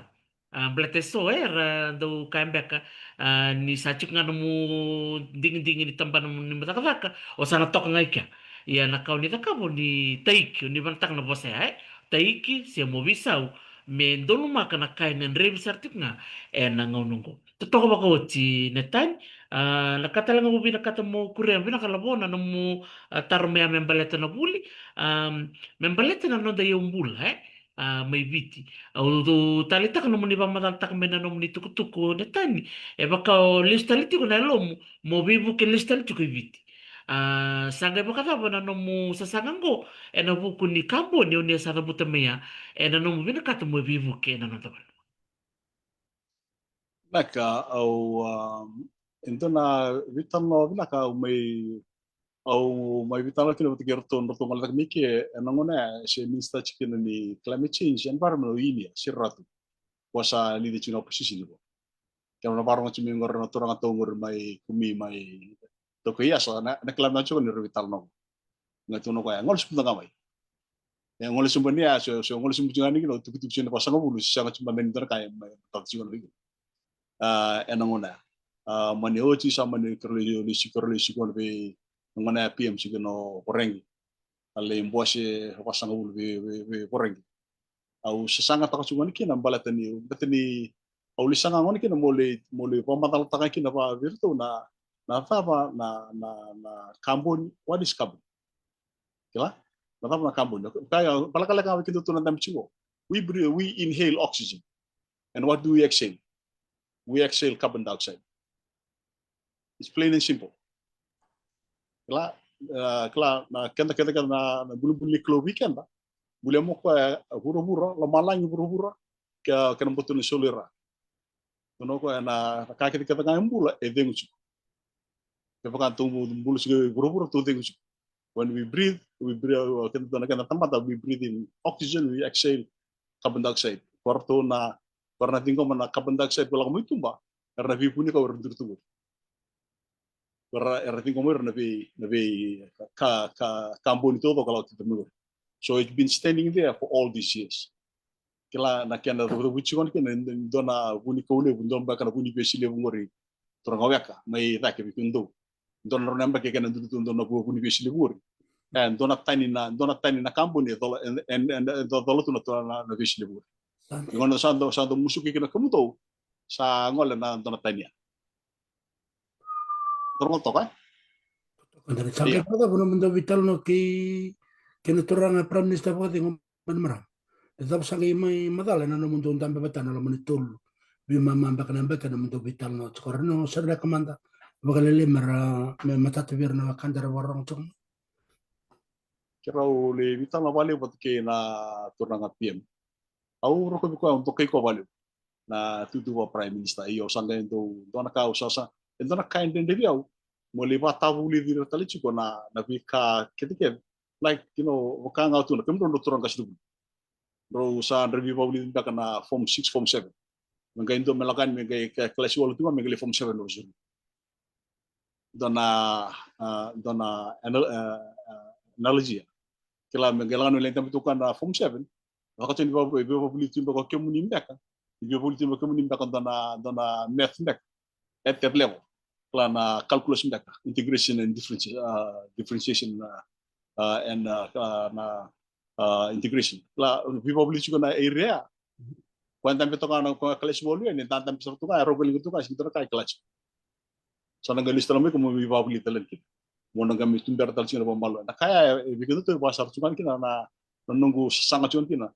A baleta e so era dau kaya beka a ni sa tiko ga nomu digidigi ni tabana ni cakacaka, o sa na toka ga i kea. Ia na ka o ni cakava o ni taiki, o ni vanataka na vosa ya e taiki se mo veisau me donumaka na ka ena drevi sara tiko ga ena gauna oqo. Totoka vakaoti Netani. A na ka tale ga au vinakata mo kuria vinaka lavo na nomu a taro mai ya me baleta na vuli, a me baleta na noda iyaubula e a mai Viti. Au taleitaka nomuni vakamacalataka mai na nomuni tukutuku Netani, e vaka o lesu tale tiko na yalomu mo veivuke lesu tale tiko i Viti. A sa qai vakacava na nomu sasaga qo ena vuku ni kaboni o ni a sa cavuta mai ya ena nomu vinakata mo veivuke ena noda vanua? Vinaka, au a e dua na veitalanoa vinaka au mai au mai veitalanoa kina vata kei ratou na ratou gole cake mai ke ena gauna ya e se minister tiko kina ni climate change environment o Inia, Sri Ratu. Ko sa leader tiko na opposition ko. Kena na vakarogo tiko mai qori na turaga tau qori mai Kumi mai Tokaiasa na climate change ko ni ra veitalanoa. Ga tu na koya e gole subu ga mai. E gole subu ni a so so gole subu tiko ga ni kina o tukutuku tiko na vasagavulu se sega tiko mai ni dua na ka e mai tata tiko na vei kina. A ena gauna ya a mani oti sa mani karolei lesi karolei siko na vei na gauna ya P M siko na Voreqe. A lei bose vasagavulu vei vei Voreqe. Au sasagataka tiko gona kina baleta ni baleta ni au lei saga gona kina mo lei mo lei vakamacalataka kina vei iratou na na cava na na na kaboni, what is carbon? Kila? Na cava na kaboni? Kaya valekaleka ga vei keitou tu na dabe tiko. We breathe, we inhale oxygen. And what do we exhale? We exhale carbon dioxide. It's plain and simple. Kila, kila na keda keda keda na bulibuli ni Kalou vei keda. Buli mo koya vuravura, lomalagi vuravura, kena boto ni soli ra. Kono koya na ka kece kece ga e bula e cegu tiko. Kevaka tou bula tiko e vuravura tou cegu tiko. When we breathe, we breathe, keda tou na keda tamata, we breathe in oxygen, we exhale carbon dioxide. Ko ratou na, ko ra na ciqoma na carbon dioxide ko lako mai tuba, era na veivuni kau era duri tu qori. Era, era ciqoma ira na vei, na vei ka, ka, kaboni taucoko ka lako tiko mai qori. So it's been standing there for all these years. Kila na kena cavucavuti tiko na kena dua na vuni kau levu, dua beka na vuni vesi levu qori. Turaga weka mai cake vei kemudou. Dua na rau na yabaki kena dudu tu dua na vuni vesi levu qori. E dua na tani na, dua na tani na kaboni e cola, e cola tu na, na vesi levu qori. Ni gona sa dau, sa dau musuki kina kemudou. Sa gole na dua na tani ya. Toro toka e? Toka dana. Sa qai vakacava nomudou veitalanoa kei kei na turaga Prime Minister vakacegu mai na marama? E cava sa qai mai macala ena nomudou dabe vata na loma ni tolu veimama beka na beka ena nomudou veitalanoa tiko? Ra na sere leka mada vakalailai me ra me matata vei ira na wekada era vakarogo tiko mai. Keirau lai veitalanoa vakalevu vata kei na turaga P M. Au rokovi koya au dokai koya vakalevu. na tutu va Prime Minister. Io, sa qai dua, dua na ka au sa, sa, e dua na ka e dredre vei au. Mo lai vakatavulici ira tale tiko na, na veika kece kece. Like, you know, vaka ga tu na kemudrou dou turaga qase tu. Drou sa drau veivakavulici beka na form six, form seven. Me qai dua me lako yani, me qai ka-, kalasi walu tu ga, me qai lai form seven o suru. Dua na, ah, dua na anal-, ah, ah, analogy. Kila me qai lako yani lai dabe tu ga na form seven. Vaka tu ni veiva-, veivavulici tu beka o kemuni beka. Ni veivavulici tu beka o kemuni beka dua na, dua na math beka. At that level. Kila na calculus beka. Integration and differentiation, ah, differentiation, ah, ah, and, ah, ah, na, ah, integration. Kila, veivavulici tu ga na area. Ko e dabe toka na, ko e kalasi walu yani, da dabe sara tu ga, e rau qai liga tu ga, sega ni dua na ka e kalasi. Sa na qai lesu tale mai ko mo veivakavulici tale kina. Mo na qai mai tubera tale tiko na vakamalo. Na ka ya, e, e vei keda tu e vakasara tiko ga kina na, na noqu sasaga tiko ga kina.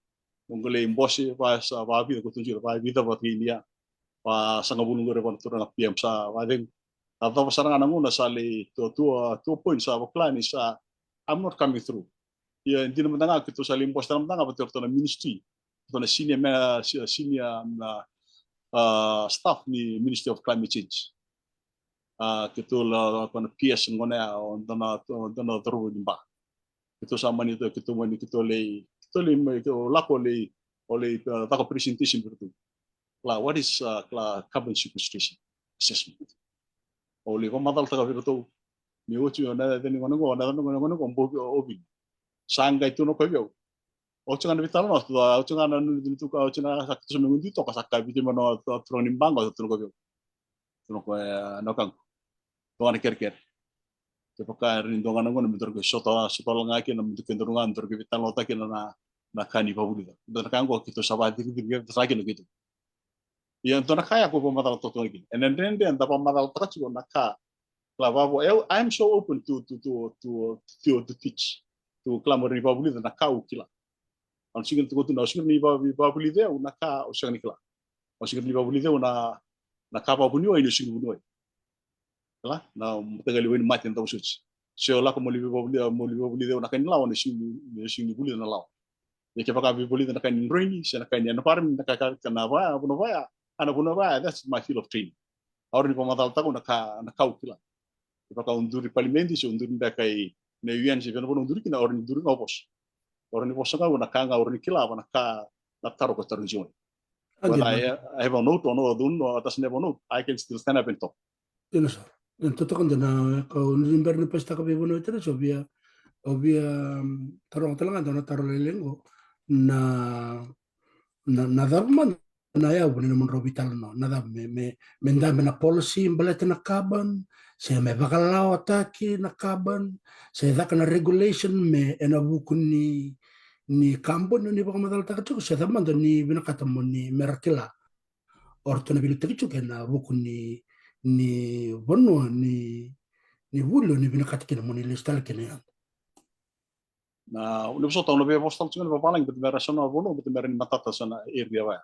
Mo qai lai bose, vasa, vakavica ko tu tiko, vakavica vakavica. Vasagavulu qori vaka na turaga P M sa vakacegu. A cava sara ga na gauna sa lai to, to, to a point sa vakila ni sa, I'm not coming through. Ia, dina mada ga keitou sa lai bose tale mada ga vata kei ratou na ministry. Ratou na senior ma-, se-, senior, ah, ah, staff ni Ministry of Climate Change. Ah, keitou la, la, ko na P S gona ya, o dua na, o dua na cauravou ni Ba. Keitou sa mani, keitou mani, keitou lai, keitou lai, mai, keitou lako lai, o lai, ah, caka presentation vei ratou. Kila, what is, ah, kila carbon sequestration assessment? O lai vakamacalataka vei ratou. Me oti, o na yaca ni gone qo, o na yaca ni gone qo, o Bovi, o Ovi. Sa qai tukuna ko vei au. Oti ga na veitalanoa, oti ga na nuitaka, oti ga sa keitou sa mai gunu toka, sa kaya vei keitou na turaga ni Ba qo, tukuna ko vei au. Tukuna ko, e, na wekaqu. Dua ga na kerekere. Kevaka era ni dua ga na gauna me daru qai sota, sota wale ga kina, me daru qai daru ga, daru qai veitalanoataka kina na, na ka ni vakavulica. Dua na ka qo keitou sa vakaciriciri kece sara kina keitou. Ia dua na ka ya ko vakamacala toka kina. Ena dredre da vakamacalataka tiko na ka. Kila vavo, e, I am so open to, to, to, to, to, to teach. To kila mo ni vakavulica na ka au kila. Au sega ni tukuna tu na, au sega ni vaka-, vakavulici au na ka au sega ni kila. Au sega ni vakavulici au na, na ka vakavuniwai ni au sega ni vuniwai. Kila, na mataqali wai ni mate na tau soji. Se o lako mo lai vakavulici, mo lai vakavulici au na ka ni lawa ni au sega ni, ni au sega ni vulica na lawa. Ia kevaka vakavulici na ka ni droini, se na ka ni environment, na ka, ka, ka na vaya, vanua vaya, a na vanua vaya, that's my field of training. Au rawa ni vakamacalataka na ka, na ka au kila. Kevaka au duri palimedi, se au duri beka i na U N, se vei na vanua au duri kina, au rawa ni duri ga au vosa. Au rawa ni vosa ga au na ka ga au rawa ni kila, va na ka na taro ko taro ni siwai. Whether I, I have a note or no, I don't know, I doesn't have a note, I can still stand up and talk. Dina sara. Dina, totoka dina, kau ni bera ni pasitaka vei vanua tale so via, o via, um, taroga tale ga dua na taro lailai qo. Na, na, na cava mada na yavu ni nomudrau veitalanoa, na cava me, me, me dabe na policy baleta na carbon, se me vakalawataki na carbon, se caka na regulation me ena vuku ni, ni carbon ni vakamacalataka tiko, se cava mada ni vinakata mo ni mera kila. O ratou na veiliutaki tiko ena vuku ni, ni vanua ni, ni vuli o ni vinakata kina mo ni lesu tale kina yada. Na, au na vosota, au na via vosa tale tiko ga na vavalagi, baleta mera sa na vanua, baleta mera ni matata sa na area vaya.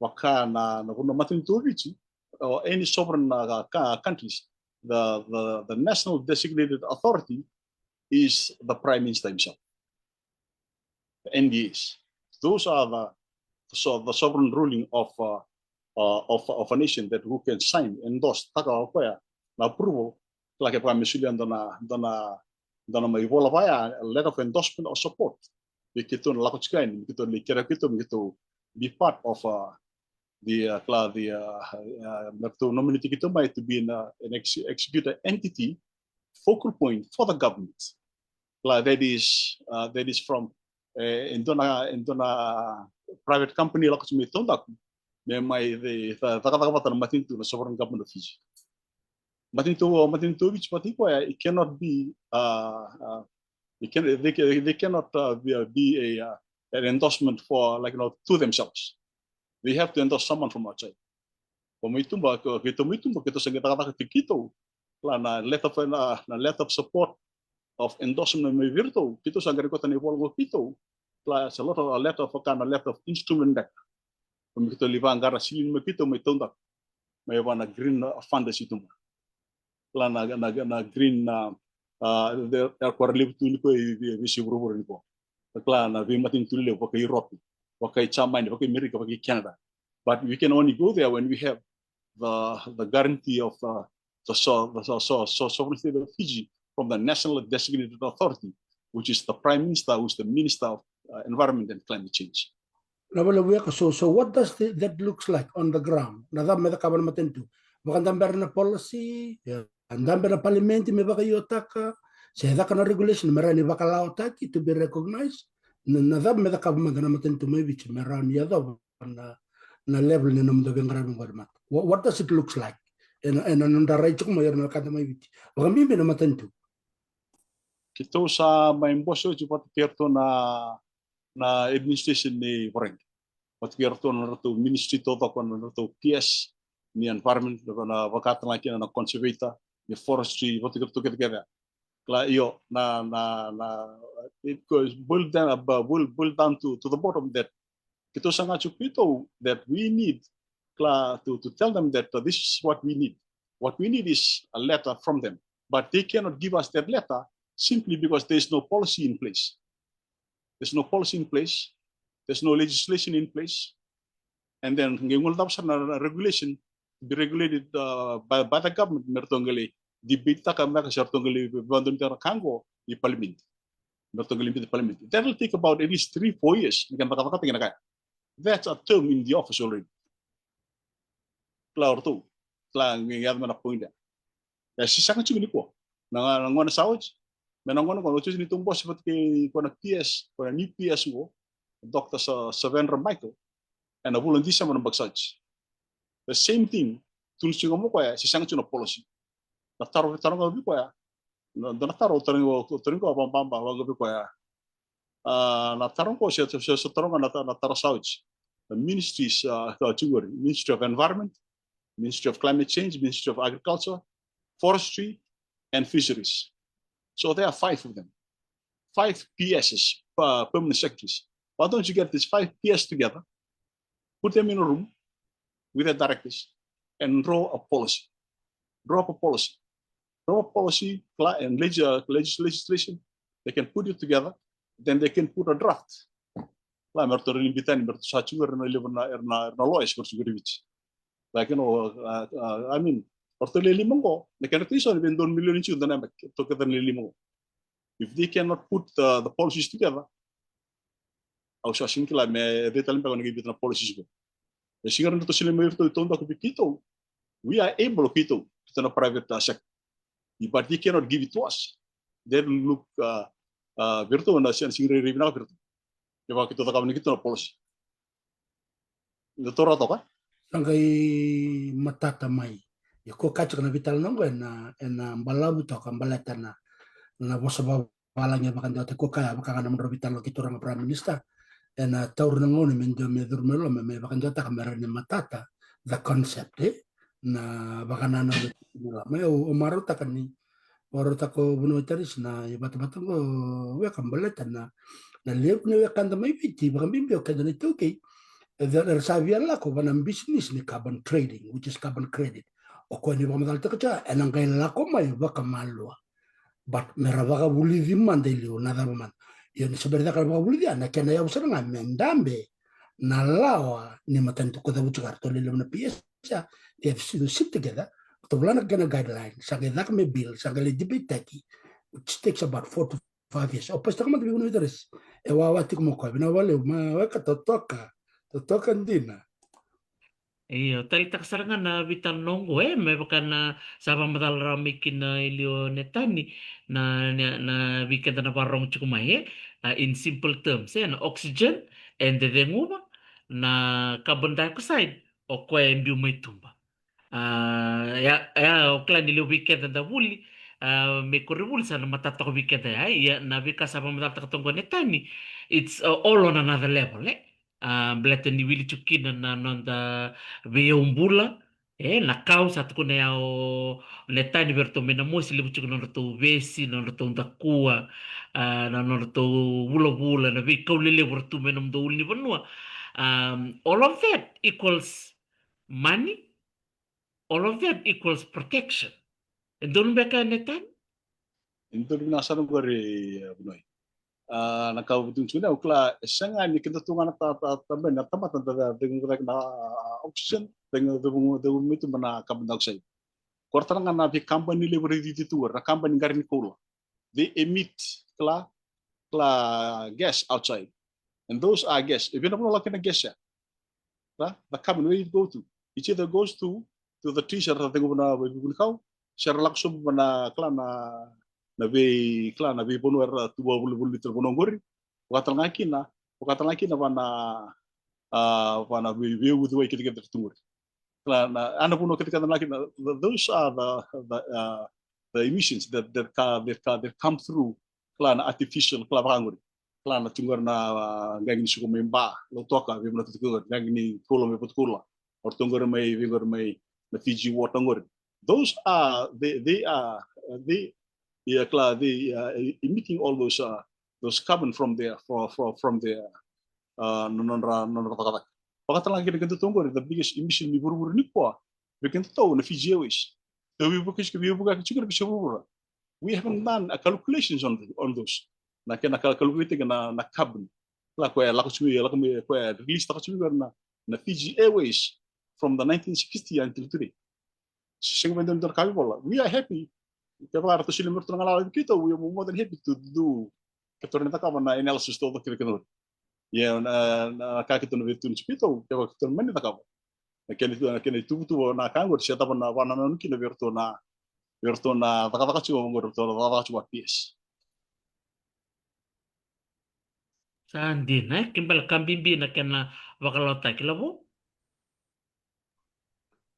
Vaka na, na vanua matanitu o Viti, or any sovereign, uh, ca-, countries, the, the, the national designated authority is the Prime Minister himself. The N D As. Those are the, so the sovereign ruling of, uh, uh, of, of a nation that who can sign, endorse, taka o koya na approval. Kila kevaka me solia dua na, dua na, dua na mai vola vaya, a letter of endorsement or support. Me keitou na lako tiko yani, me keitou lai kerea keitou, me keitou be part of, uh, the, uh, kila, the, uh, uh, me ratou nominate keitou mai to be an, uh, an ex-, executor entity, focal point for the government. Kila, that is, uh, that is from, e, e dua na, e dua na private company lako tiko mai taudaku. Me mai, the, the, cakacaka vata na matanitu, na sovereign government of Fiji. Matanitu, matanitu o Viti vata kei koya, it cannot be, uh, uh, it can, they, ca-, they cannot, uh, be, uh, be a, uh, an endorsement for, like, you know, to themselves. They have to endorse someone from outside. Ko mai tuba, ko, keitou mai tuba, keitou sa qai cakacaka tiko keitou. Kila na letter of, na, na letter of support of endorsement mai vei iratou. Keitou sa qai rekota na ivola qo keitou. Kila, it's a lot of, a letter of, a kind of letter of instrument beka. Ko mai keitou lai vaqara silini mai keitou mai taudaku. Mai vua na green, uh, funders i tuba. Kila na, na, na green, na, uh, the, era kora levu tu ni ko i vei, vei, vei vuravura ni ko. Kila na veimatanitu levu, vaka i Europe, vaka i Germany, vaka i Amerika, vaka i Canada. But we can only go there when we have the, the guarantee of the, the, so, the so, so, so, sovereign state of Fiji from the National Designated Authority, which is the Prime Minister, who is the Minister of uh, Environment and Climate Change. Na vale vuyaka, so, so what does the, that looks like on the ground? Na cava me cakava na matanitu? Vakadabera na policy, yeah. Dabe na palimedi me vakaiotaka, se caka na regulation me rawa ni vakalawataki, to be recognized. Na, na cava me cakava mada na matanitu mai Viti me rawa ni yacova na, na level ni nomudou veiqaravi qo na mata? What, what does it looks like? Ena, ena nodra rai tiko mai ira na wekada mai Viti, vakabibi na matanitu. Keitou sa mai bose oti vata kei ratou na, na administration ni Voreqe. Vata kei ratou na ratou ministry taucoko, na ratou P S ni environment, na vakatagakina na conservator, ni forestry, vata kei ratou kece kece. Kila, io, na, na, na, it goes boil down, uh, boil, boil down to, to the bottom that keitou sa qai tukuna that we need, kila, to, to tell them that uh, this is what we need. What we need is a letter from them. But they cannot give us that letter simply because there is no policy in place. There's no policy in place. There's no legislation in place. And then qai guilecava sara na regulation to be regulated uh, by, by the government, me ratou qai debate-taka beka se ratou qai vakadonutaka na ka qo i parliament. Me ratou qai biuta i parliament. That will take about at least three, four years. Ni kena cakacaka tiko na ka ya. That's a term in the office already. Kila o ratou, kila qai yaco mai na point ya. E se sega tiko nikua. Na, na gauna sa oti, me na gauna qo, oti ni tou bose vata kei koya na P S, koya na new P S qo, Doctor Sa-, Savendra Michael, ena vula o December na baki sa oti. The same thing, tukuna tiko mai o koya, se sega tiko na policy. Na taro, taro ga vei koya, na, na taro, taro ga, taro ga, ba, ba, ba, ba, vei koya. Uh, na taro qo se, se, se taro ga na, na taro sa oti. The ministries, uh, Ministry of Environment, Ministry of Climate Change, Ministry of Agriculture, Forestry, and Fisheries. So there are five of them. Five P Ss, uh, permanent secretaries. Why don't you get these five P S together, put them in a room with the directors, and draw a policy? Draw up a policy. Draw a policy and legis legislation. They can put it together. Then they can put a draft. Kila, me ratou rai ni biuta yani, me ratou sa tiko era na levu na, era na, era na lawyers, me ratou tiko era Viti. Like, you know, uh, uh, I mean, o ratou le lima qo, na kena tiko eso ni vei dua na milioni tiko dua na yabaki, toka na le lima qo. If they cannot put the, the policies together, au sa sega ni kila me cei tale beka o na qai biuta na policies qo. E sega ni ratou sega ni mai ratou taudaku vei keitou. We are able keitou, keitou na private uh, sector. But they cannot give it to us. They don't look uh, uh, vei ratou na sega ni rairai vinaka vei ratou. Kevaka keitou cakava ni keitou na policy. Eda taura toka. Sa qai matata mai. Ia ko kaya tiko na veitalanoa qo ena, ena balavu toka baleta na, na vosa vavalagi e vakadewataki, ko kaya vaka ga na nomudrau veitalanoa kei turaga Prime Minister. Ena taura na gauna me dua me curu mai loma me vakadewataka me rawa ni matata the concept, e? Na vakanananu ni loma. Ia au, au marautaka ni Varautaka o Vuniwai Tarisi na ivatavata qo, weka baleta na, na levu ni wekada mai Viti, vakabibi o keda na iTaukei. Era sa via lako vaka na business ni carbon trading, which is carbon credit. O koya ni vakamacalataka tiko, ena qai lako mai vakamalua. But mera vakavulici mada i liu na cava mada. Io, ni se bera ni caka na vakavulici, a na kena yavu sara ga me dabe na lawa ni matanitu ko cavuti ka ratou lelevu na P S, ia, they have to sit together. Ratou vola na kena guideline, sa qai caka me bill, sa qai lai debate-taki, which takes about four to five years. Au pasitaka mada vei Vuniwai Tarisi. E wawa tiko mo koya, vinaka vakalevu, ma weka totoka, totoka dina. Io, taleitaka sara ga na veitalanoa qo, e, me vaka na sa vakamacala rawa mai kina e liu o Netani, na, na, na vei keda na vakarorogo tiko mai, e, a, in simple terms, e, na oxygen, e, de ceguva, na carbon dioxide, o koya e biu mai tuba. A, ia, ia, o kila ni levu vei keda da vuli, a, me koronivuli sa na matata toka vei keda, ia, ia, na veika sa vakamacalataka toka o Netani, it's uh, all on another level, e. A, baleta ni wili tiko kina na noda veiyau bula, e, na kau sa tukuna ya o Netani vei ratou mai Namosi, levu tiko na nodratou vesi, na nodratou dakua, a, na nodratou vulavula, na veikau lelevu era tu mai nomudou ulunivanua. Um, all of that equals money, all of that equals protection. E donu beka, Netani? E donu, vinaka sara qori, e, Vuniwai. A, na ka au tukuna tiko, au kila e sega ni keda tu ga na ta, ta, ta, na tamata da, da, da, na, oxygen, cegu, cegu mai tuba na carbon dioxide. Qori tale ga na veikabani levu raici tu qori, na kabani qari ni koula. They emit kila, kila gas outside. And those are gas. E vei na vanua lako kina gas ya? Kila, the carbon, where it go to? It either goes to, to the trees era cegu vana vei vunikau, se ra lako sobu vana kila na, na vei, kila na veivanua era tu vavolivoli tu na vanua qori. Vakatale ga kina, vakatale ga kina vana, a, vana vei, veiuciwai kece kece tu qori. Kila na, a, na vanua kece kece na kina, th-, those are the, the, uh, the emissions that, that, ca-, that, ca-, that come through, kila na artificial, kila vaka qori. Kila na tu qori na, a, qaqi ni suka mai Ba, Lautoka, vei vanua tu qori, qaqi ni koula mai Vatukoula, o ratou qori mai, vei qori mai na Fiji Water qori. Those are, they, they are, uh, they, yeah, kila, they are emitting all those, uh, those carbon from their, from, from, from their, uh, no-, nodra, nodra cakacaka. Vakatale ga kina keda tu qori, the biggest emission ni vuravura nikua, vei kedatou na Fiji Airways. Tou veivuke, veivukaki tiko na veisiga vuravura. We haven't done a calculations on, on those. Na kena cal-, calculate na, na carbon. Kila koya lako tiko, lako mai, koya release taka tiko na, na Fiji Airways from the nineteen sixty until today. Sega ni dua na ka me vola. We are happy. Kevaka ratou solia mai ratou na galala vei keitou, we are more than happy to do, keitou na cakava na analysis taucoko kece kece qori. Ia na, na ka keitou na veitukuni tiko keitou, kevaka keitou na mani cakava. Na kena, na kena ituvatuva na ka qori, se cava na vakanananu kina vei ratou na, vei ratou na cakacaka tiko qori, ratou na cakacaka tiko vaka P S. Sa dina, e? Ke bale ka bibi na kena vakalawataki, Lavo?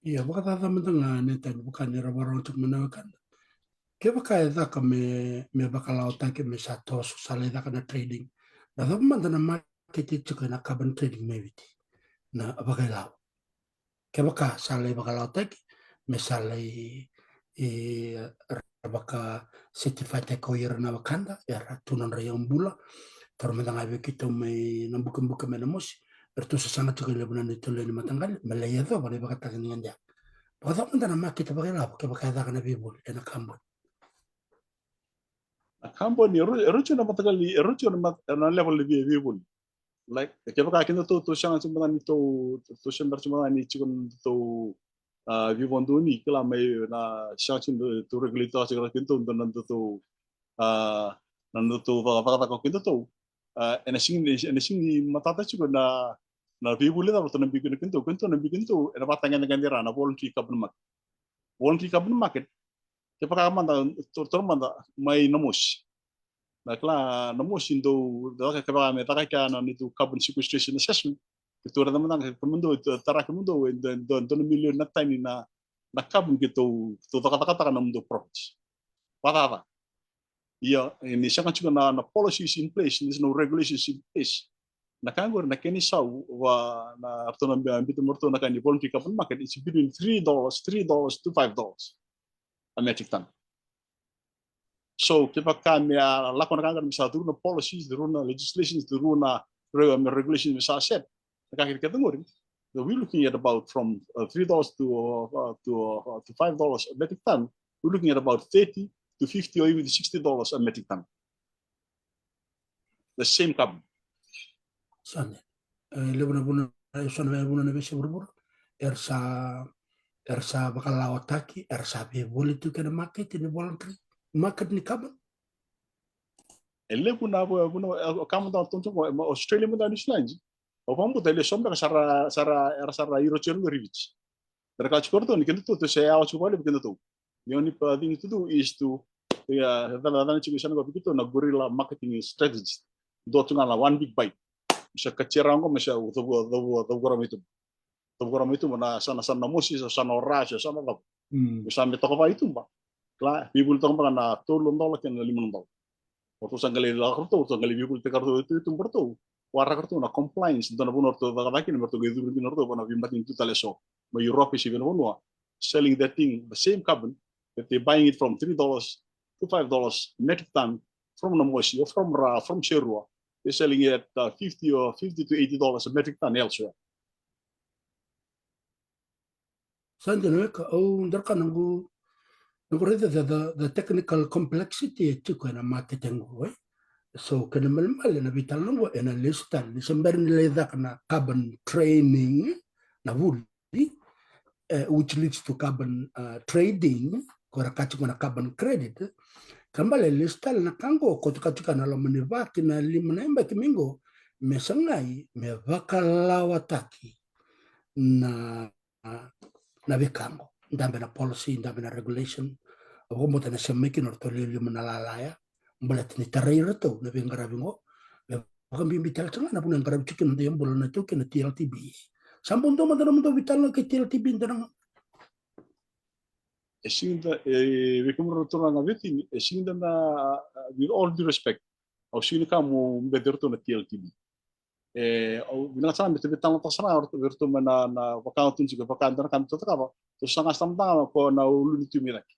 Ia, vakacaca mada ga, Nathan, vaka ni ra vakarorogo tiko mai na wekada. Kevaka e caka me, me vakalawataki, me sa toso, sa lai caka na trading. Na cava mada na makete tiko ena carbon trading mai Viti? Na vakailavo. Kevaka sa lai vakalawataki, me sa lai, e, ra vaka certify-taki o ira na wekada, era tu nodra iyaubula. Taura mada ga vei keitou mai na bukebuke mai Namosi, eratou sasaga tiko e levu na neitou lewe ni mataqali me lai yacova na ivakatagi ni gade ya. Vakacava mada na makete vakailavo kevaka e caka na veivoli ena carbon? Na carbon, e rua, e rua tiko na mataqali, e rua tiko na mat-, na level ni vei-, veivoli. Like, kevaka kedatou, tou sega tiko mada ni tou, tou sega tiko mada ni tiko na tou, a, veivakadonui, kila, mai na sega tiko ni tou regulate tiko kedatou, dua na nodatou, a, na nodatou va-, vakacaka o kedatou. A, ena sega ni, ena sega ni matata tiko na, na veivoli cava ratou na biu kina o kedatou, o kedatou na biu kina o kedatou ena vakatagedegede ra na voluntary carbon market. Voluntary carbon market, kevaka mada, tou, tou mada mai Namosi. Na kila Namosi dou, dou caka, kevaka me caka kina na neitou carbon sequestration assessment, keitou raica mada ga, kemudou, tara kemudou e dua, dua, dua na milioni na tani na, na carbon keitou, tou cakacakataka na nomudou province. Vakacava? Ia, e, ni sega tiko na, na policies in place, there's no regulations in place. Na ka qori na kena isau, va, na ratou na bi-, biuta mai o ratou na ka ni voluntary carbon market, it's between three dollars, three dollars to five dollars a metric ton. So, kevaka me a lako na ka qori me sa curu na policies, curu na legislations, curu na re-, me regulations me sa set, na ka kece kece qori, so we're looking at about from, uh, three dollars to, uh, to, uh, to five dollars a metric ton. We're looking at about thirty to fifty or even sixty dollars a metric ton. The same carbon. Sa dina. E levu na vanua, e so na vanua na veiyasai vuravura era sa, era sa vakalawataki, era sa veivoli tu kina na makete ni voluntary market ni carbon. E levu na vanua, e, o ka mada tou, tou, Australia mada, New Zealand. Au vakabauta e lesu beka sa ra, sa ra, era sa ra iro tiko qori Viti. Era kaya tiko o ratou ni kedatou, tou se yawa tiko vakalevu kedatou. The only, uh, thing to do is to, ia, cava, cava tiko e sa na qo vei keitou na guerrilla marketing strategy. Dua tu ga na one big bite. Me sa katia rawa qo, me sa cavu, cavu, cavu qori mai tuba. Cavu qori mai tuba na sa na, sa na mosi, sa na ora, sa na cava. Mm. Me sa me toka vaka i tuba. Kila, veivoli toka beka na tolu na dola kei na lima na dola. O ratou sa qai lai lako ratou, ratou sa qai lai veivoli tiko ratou, tu, tu, tu, ratou. Waraka ratou na compliance, dua na vanua ratou cakacaka kina, me ratou qai curu kina ratou vua na veimatanitu tale eso. Mai Europe, se vei na vanua. Selling that thing, the same carbon, that they buying it from three dollars to five dollars metric ton from Namosi or from Ra, from Serua. They're selling it at, uh, fifty or fifty to eighty dollars a metric ton elsewhere. Sa dina, e ka, au dau raica noqu, noqu raica the, the, the technical complexity e tiko ena makete qo, e. So, kena malemale na veitalanoa qo ena lesu tale, ni se bera ni lai caka na carbon trading, na vuli. which leads to carbon trading, ko ra kati ko na carbon credit. Ka bale lesu tale na ka qo ko tu kati ka na loma ni va ki na lima na yabaki mai qo, me sagai me vakalawataki na na veika qo. Dabe na policy, dabe na regulation. Au vakabauta na sema mai kina o ratou liuliu ma na lalaya baleta ni tarai iratou na veiqaravi qo. Me vakabibi tale tiko ga na vuna e qaravi tiko kina na dau bula na iTaukei na T L T B. Sa bau dua mada na mada veitalanoa kei T L T B dua na ga. E sigi da, e vei kemudou na turaga vei tini, e sigi da na, with all due respect, au sigi ni ka mo bete iratou na T L T B. E, au vinaka sara me tou veitalanoataka sara ga vei iratou mai na, na vaka au tukuna tiko, vaka dua na ka me tou cakava, tou saga sara mada ga ko na ulu ni tui mai cake.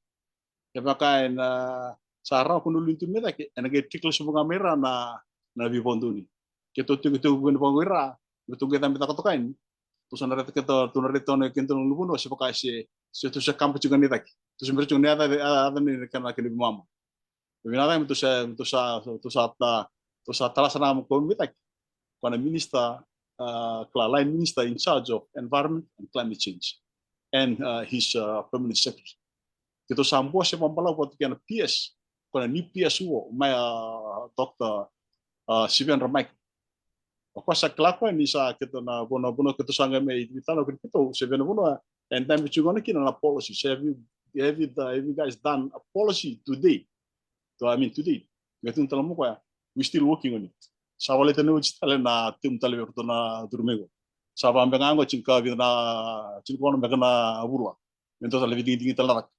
Kevaka ena sa rawa ko na ulu ni tui mai cake, ena qai tikila sobu ga mai ra na, na veivakadonui. Ke tou tiko, tiko vei na vaqo ira, me tou qai cabe caka toka yani. Tou sa na raica ke tou, tou na raica na kena tou na luvunu, se vaka se, se tou se kaba tiko ni cake. Tou se bera tiko ni yaca, yaca ni kena, kena veimama. Vinaka me tou sa, tou sa, tou sa ta, tou sa tala sara ga mo komitaki ko na minister, uh, kila line minister in charge of environment and climate change and, uh, his, uh, permanent secretary. Keitou sa bose vakabalavu vata kei na P S, ko na new P S uo mai, uh, Doctor, uh, Sivendra Michael. O koya sa kila koya ni sa keitou na vanua, vanua keitou sa qai mai veitalanoa kina keitou se vei na vanua e dabe tiko gona kina na policy. So have you, have you, have you guys done a policy today? So, I mean, today. Qai tukuna tale mai o koya, we still working on it. Sa volai tani oti tale na temu tale vei iratou na curu mai qo. Sa vaka beka ga qo tinikavica na, tinikaono beka na vula. Me dua tale veidigidigi tale na caka.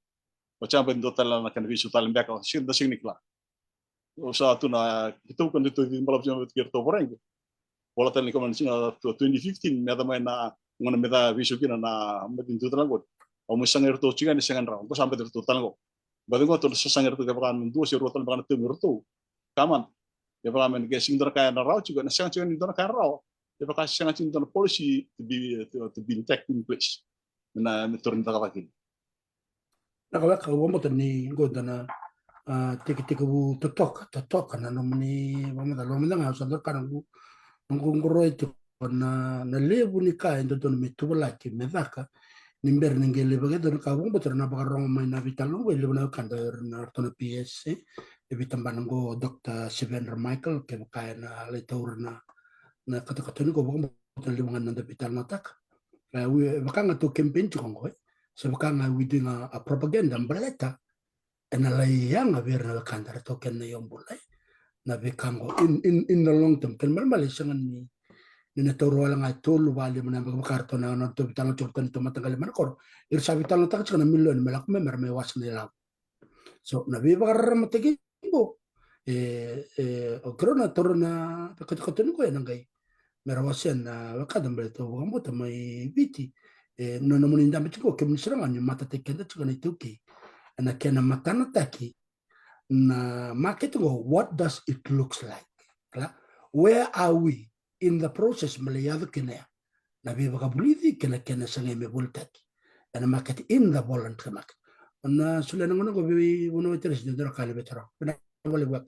Oti ya beka dua tale na kena veisau tale beka, sega, da sega ni kila. Au sa tu na, keitou ka dau tauvi balavu tiko vei iratou Voreqe. Vola tale ni kama na siga twenty fifteen, me yaco mai na gauna me da veisau kina na matanitu tale qori. Au mai sagai iratou tiko yani, sega ni rawa. Qo sa bete iratou tale qo. Bete qo tou na sasaga iratou kevaka na dua se rua tale beka na temu iratou. Come on. Kevaka me na qai sega ni dua na ka e na rawa tiko, na sega tiko ni dua na ka e rawa. Kevaka sega tiko ni dua na policy to be, to, to be intact in place. Me na, me tou na cakacaka kina. Na ka vaka au vakabauta ni qo dua na, a, tekitekivu totoka, totoka na nomuni vakamacala. Vakamacala ga au sa dau kaya na noqu, noqu qoroya tiko na, na levu ni ka e dodonu me tuvalaki, me caka, ni bera ni qai lai vakayacori. Na ka au vakabauta era na vakarorogo mai na veitalanoa qo e levu na wekada, o ira na, o ratou na P S, e, e veitabana qo o Doctor Sivendra Michael, kevaka e na lai taura na, na katokatoni qo, vakabauta na levu ga na noda veitalanoataka. E, vaka ga tou campaign tiko qo, e. Se vaka ga we doing a, a propaganda, baleta e na lai yaga vei ira na wekada, ratou kena iyau bula, e. Na veika qo in, in, in the long term. Kena ibalebale e sega ni, ni na taura wale ga e tolu, va, lima na yabaki, vaka ratou na, na ratou veitalanoa tiko ratou na neitou mataqali mai na koro. Ira sa veitalanoataka tiko na milioni me lako mai me ra mai wasa na ilavo. So na veivakararamataki qo, e, e, o keirau na taura na katokatoni qo e na qai me ra wasea na wekada, baleta au vakabauta mai Viti, e, na nomuni dabe tiko, kemuni sara ga ni matataki keda tiko na iTaukei e na kena matanataki na makete qo, what does it looks like? Kila? Where are we in the process me lai yaco kina ya? Na veivakavulici kei na kena sagai me volitaki e na makete, in the voluntary market. Na solia na gauna qo vei Vanua Waitaresi ni dua na ka ni veitaro. Vinaka vakalevu.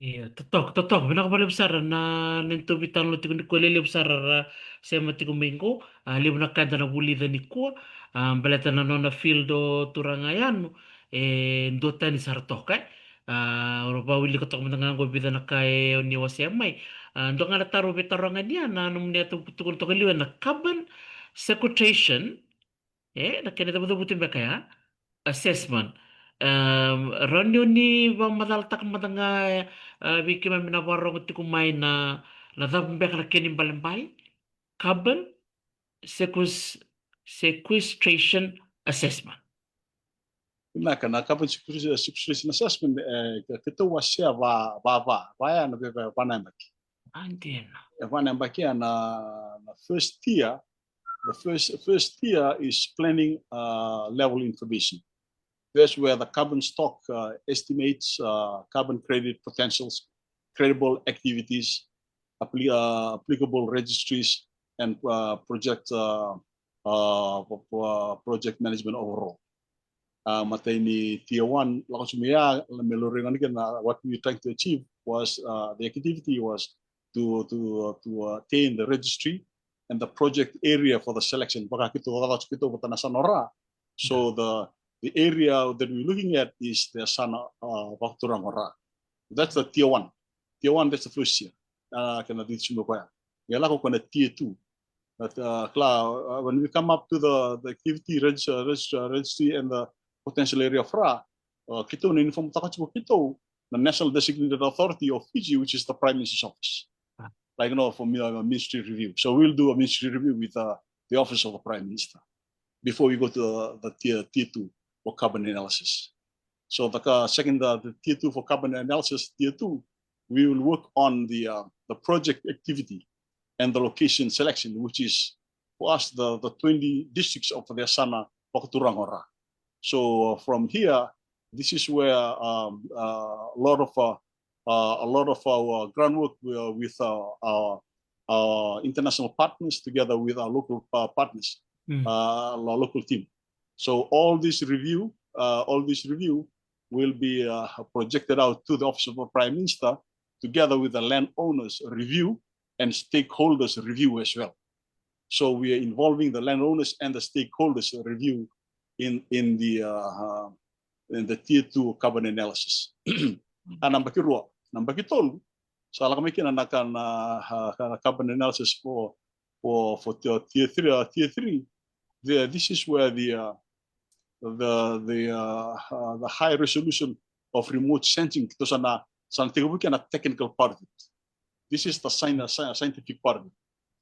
Ia, totoka, totoka. Vinaka vakalevu sara na, na neitou veitalanoa tiko nikua, lelevu sara ra sema tiko mai qo. A, levu na ka eda na vulica nikua. A, baleta na nona field o turaga Yanu, e duatani sara toka, e. A, au vakawilika toka mada ga qo vica na ka e o ni wasea mai. A, dua ga na taro veitaroga ni ya, na nomuni a tukuna toka liu e na carbon sequestration, e, na kena cavucavuti beka ya, assessment. Em, rawa ni o ni vakamacalataka mada ga, e, vei keimami na vakarorogo tiko mai na, na cava beka na kena ibalebale? Carbon sequest-, sequestration assessment. Vinaka, na carbon sequestration, sequestration assessment, e, ke, keitou wasea va, va, va, va ya na ve, ve, va na yabaki. A, dina. E va na yabaki ya na, na first year, the first, first year is planning, uh, level information. That's where the carbon stock, uh, estimates, uh, carbon credit potentials, credible activities, appli-, uh, applicable registries, and, uh, project, uh, uh, pro-, uh, project management overall. Uh, matai ni tier one, lako tu mai ya, me laurai ga ni kena, what we were trying to achieve was, uh, the activity was to to to attain the registry and the project area for the selection. Vaka keitou vakacava keitou vata na yasana o Ra. So the the area that we're looking at is the yasana, uh, vakaturaga o Ra. That's the tier one. Tier one, that's the first year. Uh, kena dui suma koya. Ia lako kona tier two. But uh, kila, uh, when we come up to the the activity register, register, registry and the potential area of Ra, uh, keitou na inform taka tiko keitou na National Designated Authority of Fiji, which is the Prime Minister's office. Like, you know, for mi- uh, ministry review. So we'll do a ministry review with uh, the office of the Prime Minister before we go to the, the tier tier two for carbon analysis. So the uh, second, uh, the tier two for carbon analysis, tier two, we will work on the uh, the project activity and the location selection, which is for us the the twenty districts of the yasana vakaturaga o Ra. So uh, from here, this is where um, uh, a lot of uh, uh, a lot of our groundwork uh, with uh, our, our international partners together with our local uh, partners, Mm. uh, our local team. So all this review, uh, all this review will be uh, projected out to the Office of the Prime Minister together with the landowners review and stakeholders review as well. So we are involving the landowners and the stakeholders review in in the uh, uh, in the tier two carbon analysis. A naba ki rua, naba ki tolu, sa lako mai kina na ka na uh, ka na carbon analysis for for for tier, tier three. Uh, tier three, the, this is where the uh, the the uh, uh, the high resolution of remote sensing, keitou sa na sa na tekivu kina na technical part of it. This is the sci- sci- scientific part of it.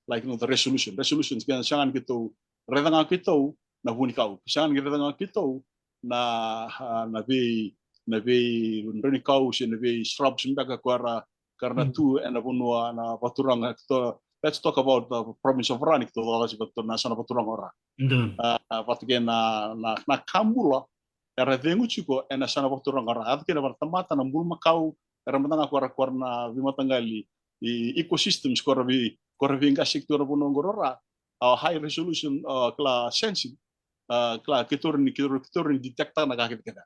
Like, you know, the resolution. Resolution, kena sega ni keitou raica ga keitou na vunikau. Sega ni raica ga keitou na uh, na vei na vei draunikau se na vei shrubs beka ko era ka ra na tu ena vanua na vaturaga. Keitou, let's talk about the province of Ra, ni keitou vakacava keitou na yasana vaturaga o Ra. Donu. Uh, vata kei na na na ka bula era cegu tiko ena yasana vakaturaga o Ra. Vata kei na vata tamata na bulumakau era mada ga ko era ko era na veimataqali i ecosystems ko era vei ko era veiqaseki tu ena vanua qo o Ra. Our high resolution uh, kila sensing, uh, kila keitou ni keitou keitou ni detect na ka kece kece.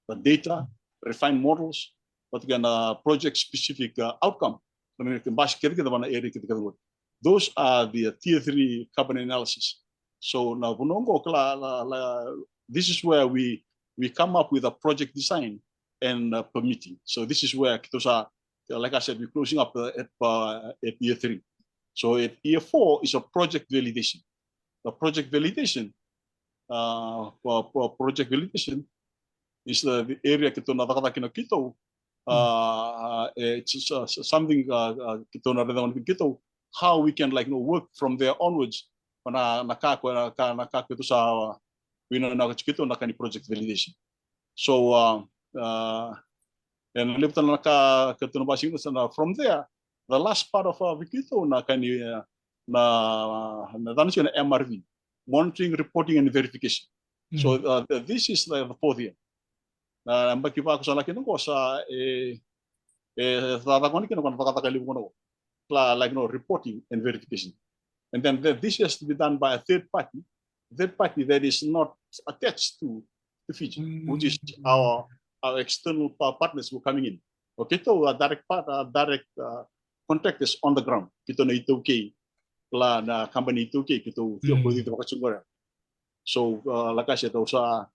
The data, refine models, vata kei na project specific uh, outcome. Keitou basika kece kece vata na area kece kece qori. Those are the uh, tier three carbon analysis. So na vanua qo kila la, la, this is where we we come up with a project design and uh, permitting. So this is where keitou sa, like I said, we're closing up uh, at uh, at year three. So at year four is a project validation. The project validation, uh, for, for project validation is uh, the area keitou na cakacaka kina keitou. Uh, it's uh, something uh, uh, keitou na raica kina keitou, how we can, like, you know, work from there onwards. Na na ka ko na ka na ka keitou sa uh, we know na keitou na ka ni project validation. So uh, uh, ena levu tale na ka keitou na basika kina. From there, the last part of uh, vei keitou na ka ni uh, na na tani na M R V, monitoring, reporting and verification. So uh, th- this is the, the fourth year. Na baki vaka sa laki na qo sa e e cakacaka ni kina ko na cakacaka levu ko na qo. Kila, like, you know, reporting and verification. And then th- this has to be done by a third party, third party that is not attached to to Fiji, which is our our external pa- partners who are coming in. Okay, so a direct part, a direct uh, contractors on the ground. Keitou na iTaukei, kila na company iTaukei keitou tio ko dito vakasugora. So uh, like I said, au sa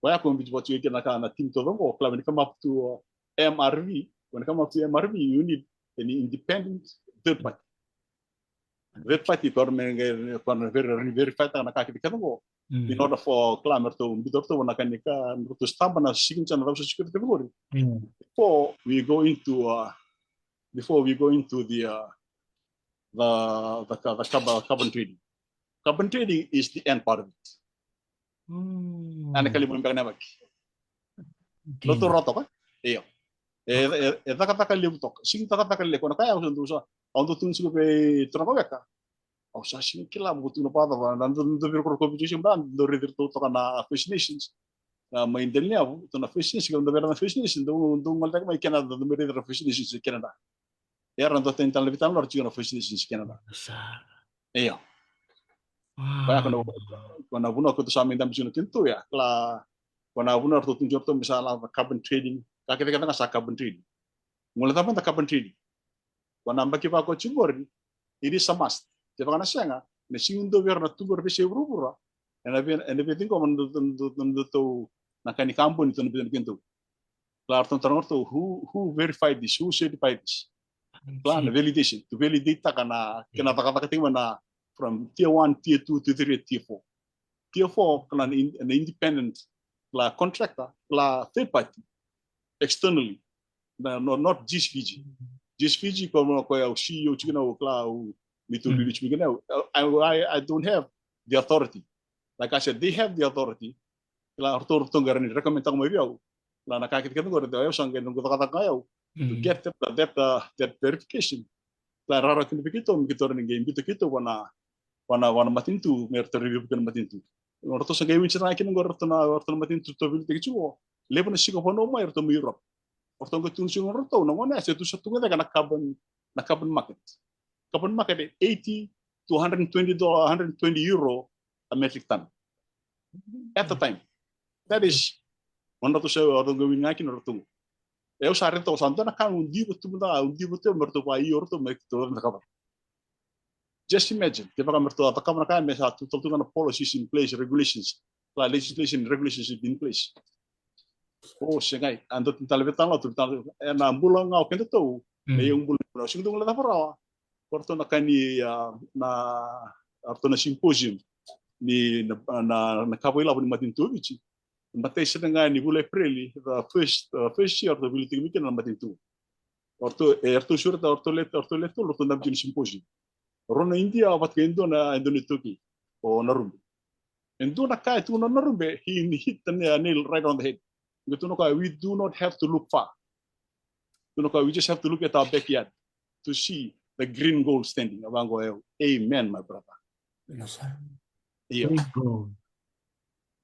waya ko bitu vatu kina ka na team to dongo, kila, when it come up to uh, M R V, when it come up to M R V, you need an independent third party. Third party ko me ko na veri verify taka na ka kece kece qo. In order for kila me ratou bitu ratou na ka ni ka ratou stamp na signature na ratou sa security category. Before we go into uh, before we go into the uh, the the, the carbon, carbon trading. Carbon trading is the end part of it. Ana ka levu beka na vaki. Lotu roto ka? Io. E e e cakacaka levu toka. Sigi cakacaka levu na ka ya usa dusa. Au dou tun sigo pe tuna ka weka. Au sa sigi kila mo tuna pa da na do do vira ko ko bitu sigi ba do redi toka na First Nations. Na mai deli ya tu na First Nations, kila do vira na First Nations do do ngal tak mai kena do mai redi First Nations kena da. Era do ten tan levitan lor tiko na First Nations kena da. Io. Koya ko na ko na vuna ko tu sa mai dam tiko na kintu ya. Kila ko na vuna tu tu jorto misa la carbon trading. Ka kete kete nga sa carbon trading. Ngole ta banda carbon trading. Ko na baki vaka ko tiko qori, it is a must. Kevaka na sega, na sigi dua vei ira na tu qori veiyasai vuravura, ena vei, ena vei tiko na nodatou, na ka ni kaboni, tou na vei tiko. Kila, ratou na taro qori, who, who verified this, who certified this? Kila, na validation, to validate taka na kena cakacaka tiko mai na from tier one, tier two, tier three, tier four. Tier four, kila, na in-, na independent, kila, contractor, kila, third party, externally. Na, no, not G S Fiji. G S Fiji, ko, ko au C E O tiko na, kila, au, ni tu lili tiko na, I, I, I don't have the authority. Like I said, they have the authority. Kila, ratou, ratou qai rawa ni recommend taka mai vei au. Kila, na ka kece kece qori, au sa qai noqu cakacaka ga au to get that, that, uh, that verification. Kila, rawa kina vei keitou, me keitou rawa ni qai biuta keitou vua na, vua na, vua na matanitu, me ratou review kina na matanitu. Ratou sa qai win sara ga kina qori ratou na, ratou na matanitu tou veiliutaki tiko. Levu na siga vanua mai, ratou mai Europe. Ratou qai tukuna tiko ratou, na gone ya se tu sa tu ga cake na carbon, na carbon market. Carbon market e eighty to hundred twenty dollar, hundred twenty euro a metric ton at the time. That is, when ratou sa, ratou qai win ga kina ratou. E, au sa raica toka sa dua na ka au diva tu mada, au diva tu me ratou vakaio ratou me ratou na cakava. Just imagine, kevaka me ratou a cakava na ka me sa tu tale tu ga na policies in place, regulations, kila, legislation, regulations in place. O, sega, a dua tale vei tale, tu tale, ena bula ga o kedatou, na iyau bula, na sega ni dau lai cava rawa. Ko ratou na ka ni, a, na, ratou na symposium ni na, na, na kava ilavo ni matanitu o Viti. Matai sara ga ni vula Epereli, the first, uh, first year, ratou veiliutaki mai kina na matanitu. Ratou, e, ratou sureta, ratou le, ratou le tolu, ratou dabe tiko na symposium. Rua na Idia, vata kei dua na, e dua na iTaukei, o Narube. E dua na ka e tukuna o Narube, he hit the nail right on the head. Qai tukuna o koya, we do not have to look far. Tukuna o koya, we just have to look at our backyard to see the green gold standing. Au vaqo, e, amen, my brother. Io. Green gold.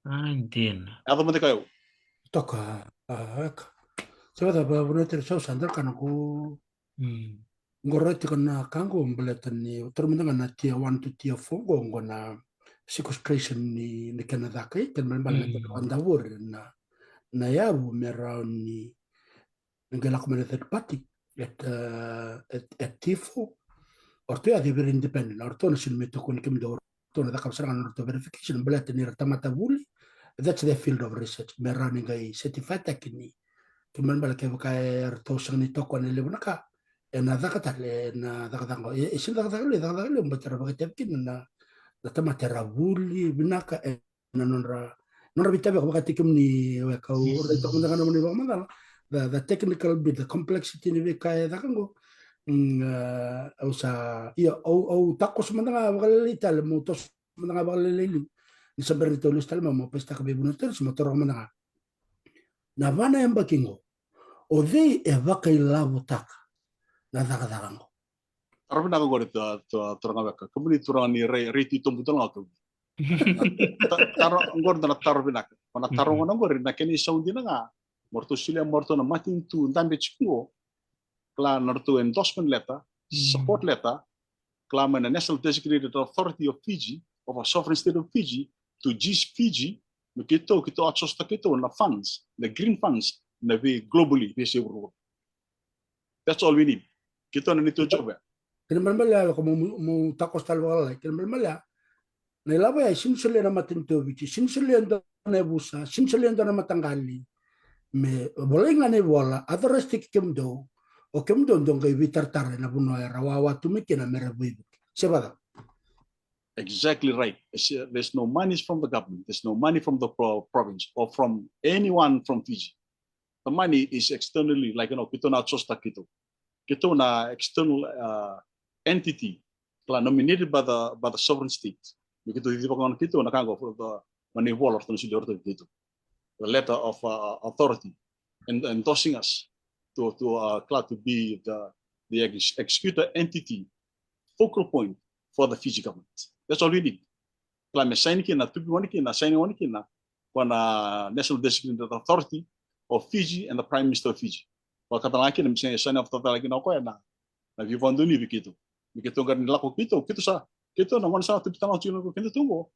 A, dina. Yaco mada ka, io. Toka, a, eka. Sa vata, vavuna tiri sau sa dra kana ko. Mm. Qo raica tiko na ka qo baleta ni, tara mada ga na tier one to tier four qo, qo na sequestration ni, ni kena caka, e, kena ibalebale na kena vakadavori na, na yavu me rawa ni, ni qai lako mai na third party at, uh, at, at tier four. O ratou ya they very independent, o ratou na sega ni mai tokoni kemudou, ratou na cakava sara ga na nodratou verification, baleta ni ra tamata vuli, that's their field of research, me rawa ni qai certify taki ni, kena ibalebale kevaka eratou sega ni tokona e levu na ka, ena caka tale na cakacaka qo. E, e sega ni cakacaka levu, cakacaka levu, baleta era vakaitavi kina na, na tamata era vuli vinaka, e, na nodra, nodra veitaviyaka, vakataki kemuni weka, au raica toka mada ga na nomuni vakamacala, the, the technical bit, the complexity ni veika e caka qo. Mm, a, au sa, ia, au, au takoso mada ga vakalailai tale, meu toso mada ga vakalailai liu. Ni sa bera ni tou lesu tale mai, meu pasitaka vei Vunau Teresi, meu taroga mada ga. Na va na yabaki qo, o cei e vakailavotaka na cakacaka qo? Taro vinaka qori, tu, tu, turaga weka. Kemuni turaga ni Rai, Rai Tui Tobu tale ga o kemuni. Ta-, taro qori, dua na taro vinaka. Ko na taro qo na qori, na kena isau dina ga, mo ratou solia mo ratou na matanitu dabe tiko qo, kila, na ratou endorsement letter, support letter, kila, mai na National Designated Authority of Fiji, of a Sovereign State of Fiji, to G S Fiji, me keitou, keitou outsource-taka keitou na funds, na green funds, na vei globally, veiyasai vuravura. That's all we need. Keitou na neitou job ya. Kena ibalebale ya, lako mo, mo, mo takoso tale vakalailai. Kena ibalebale ya, na ilavo ya e sega ni solia na matanitu o Viti, sega ni solia e dua na yavusa, sega ni solia e dua na mataqali. Me volai ga na ivola, authorize-taki kemudou, o kemudou dou qai veitaratara ena vanua era wawa tu mai kina me ra veivuke. Se vacava? Exactly right. It's, uh, there's no money from the government. There's no money from the pro-, province or from anyone from Fiji. The money is externally, like, you know, keitou na outsource-taka keitou. Keitou na external, uh, entity, kila, nominated by the, by the sovereign state. Me keitou cicivaka ga na keitou na ka qo, for the, na ivola ratou na solia vei keitou. The letter of, uh, authority and endorsing us to, to, uh, kila, to be the, the ex-, executor entity, focal point for the Fiji government. That's all we need. Kila, me sign kina, tupi gone kina, sign gone kina, ko na National Designated Authority of Fiji and the Prime Minister of Fiji. Vakatalega kina, me sign, sign off talega kina o koya na, na veivakadonui vei keitou. Me keitou qai ni lako keitou, keitou sa, keitou na gone sa tupi tale ga tiko na keitou qo.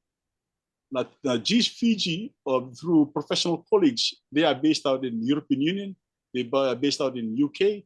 Na, na G S Fiji, uh, through professional colleagues, they are based out in European Union, they ba-, are based out in U K,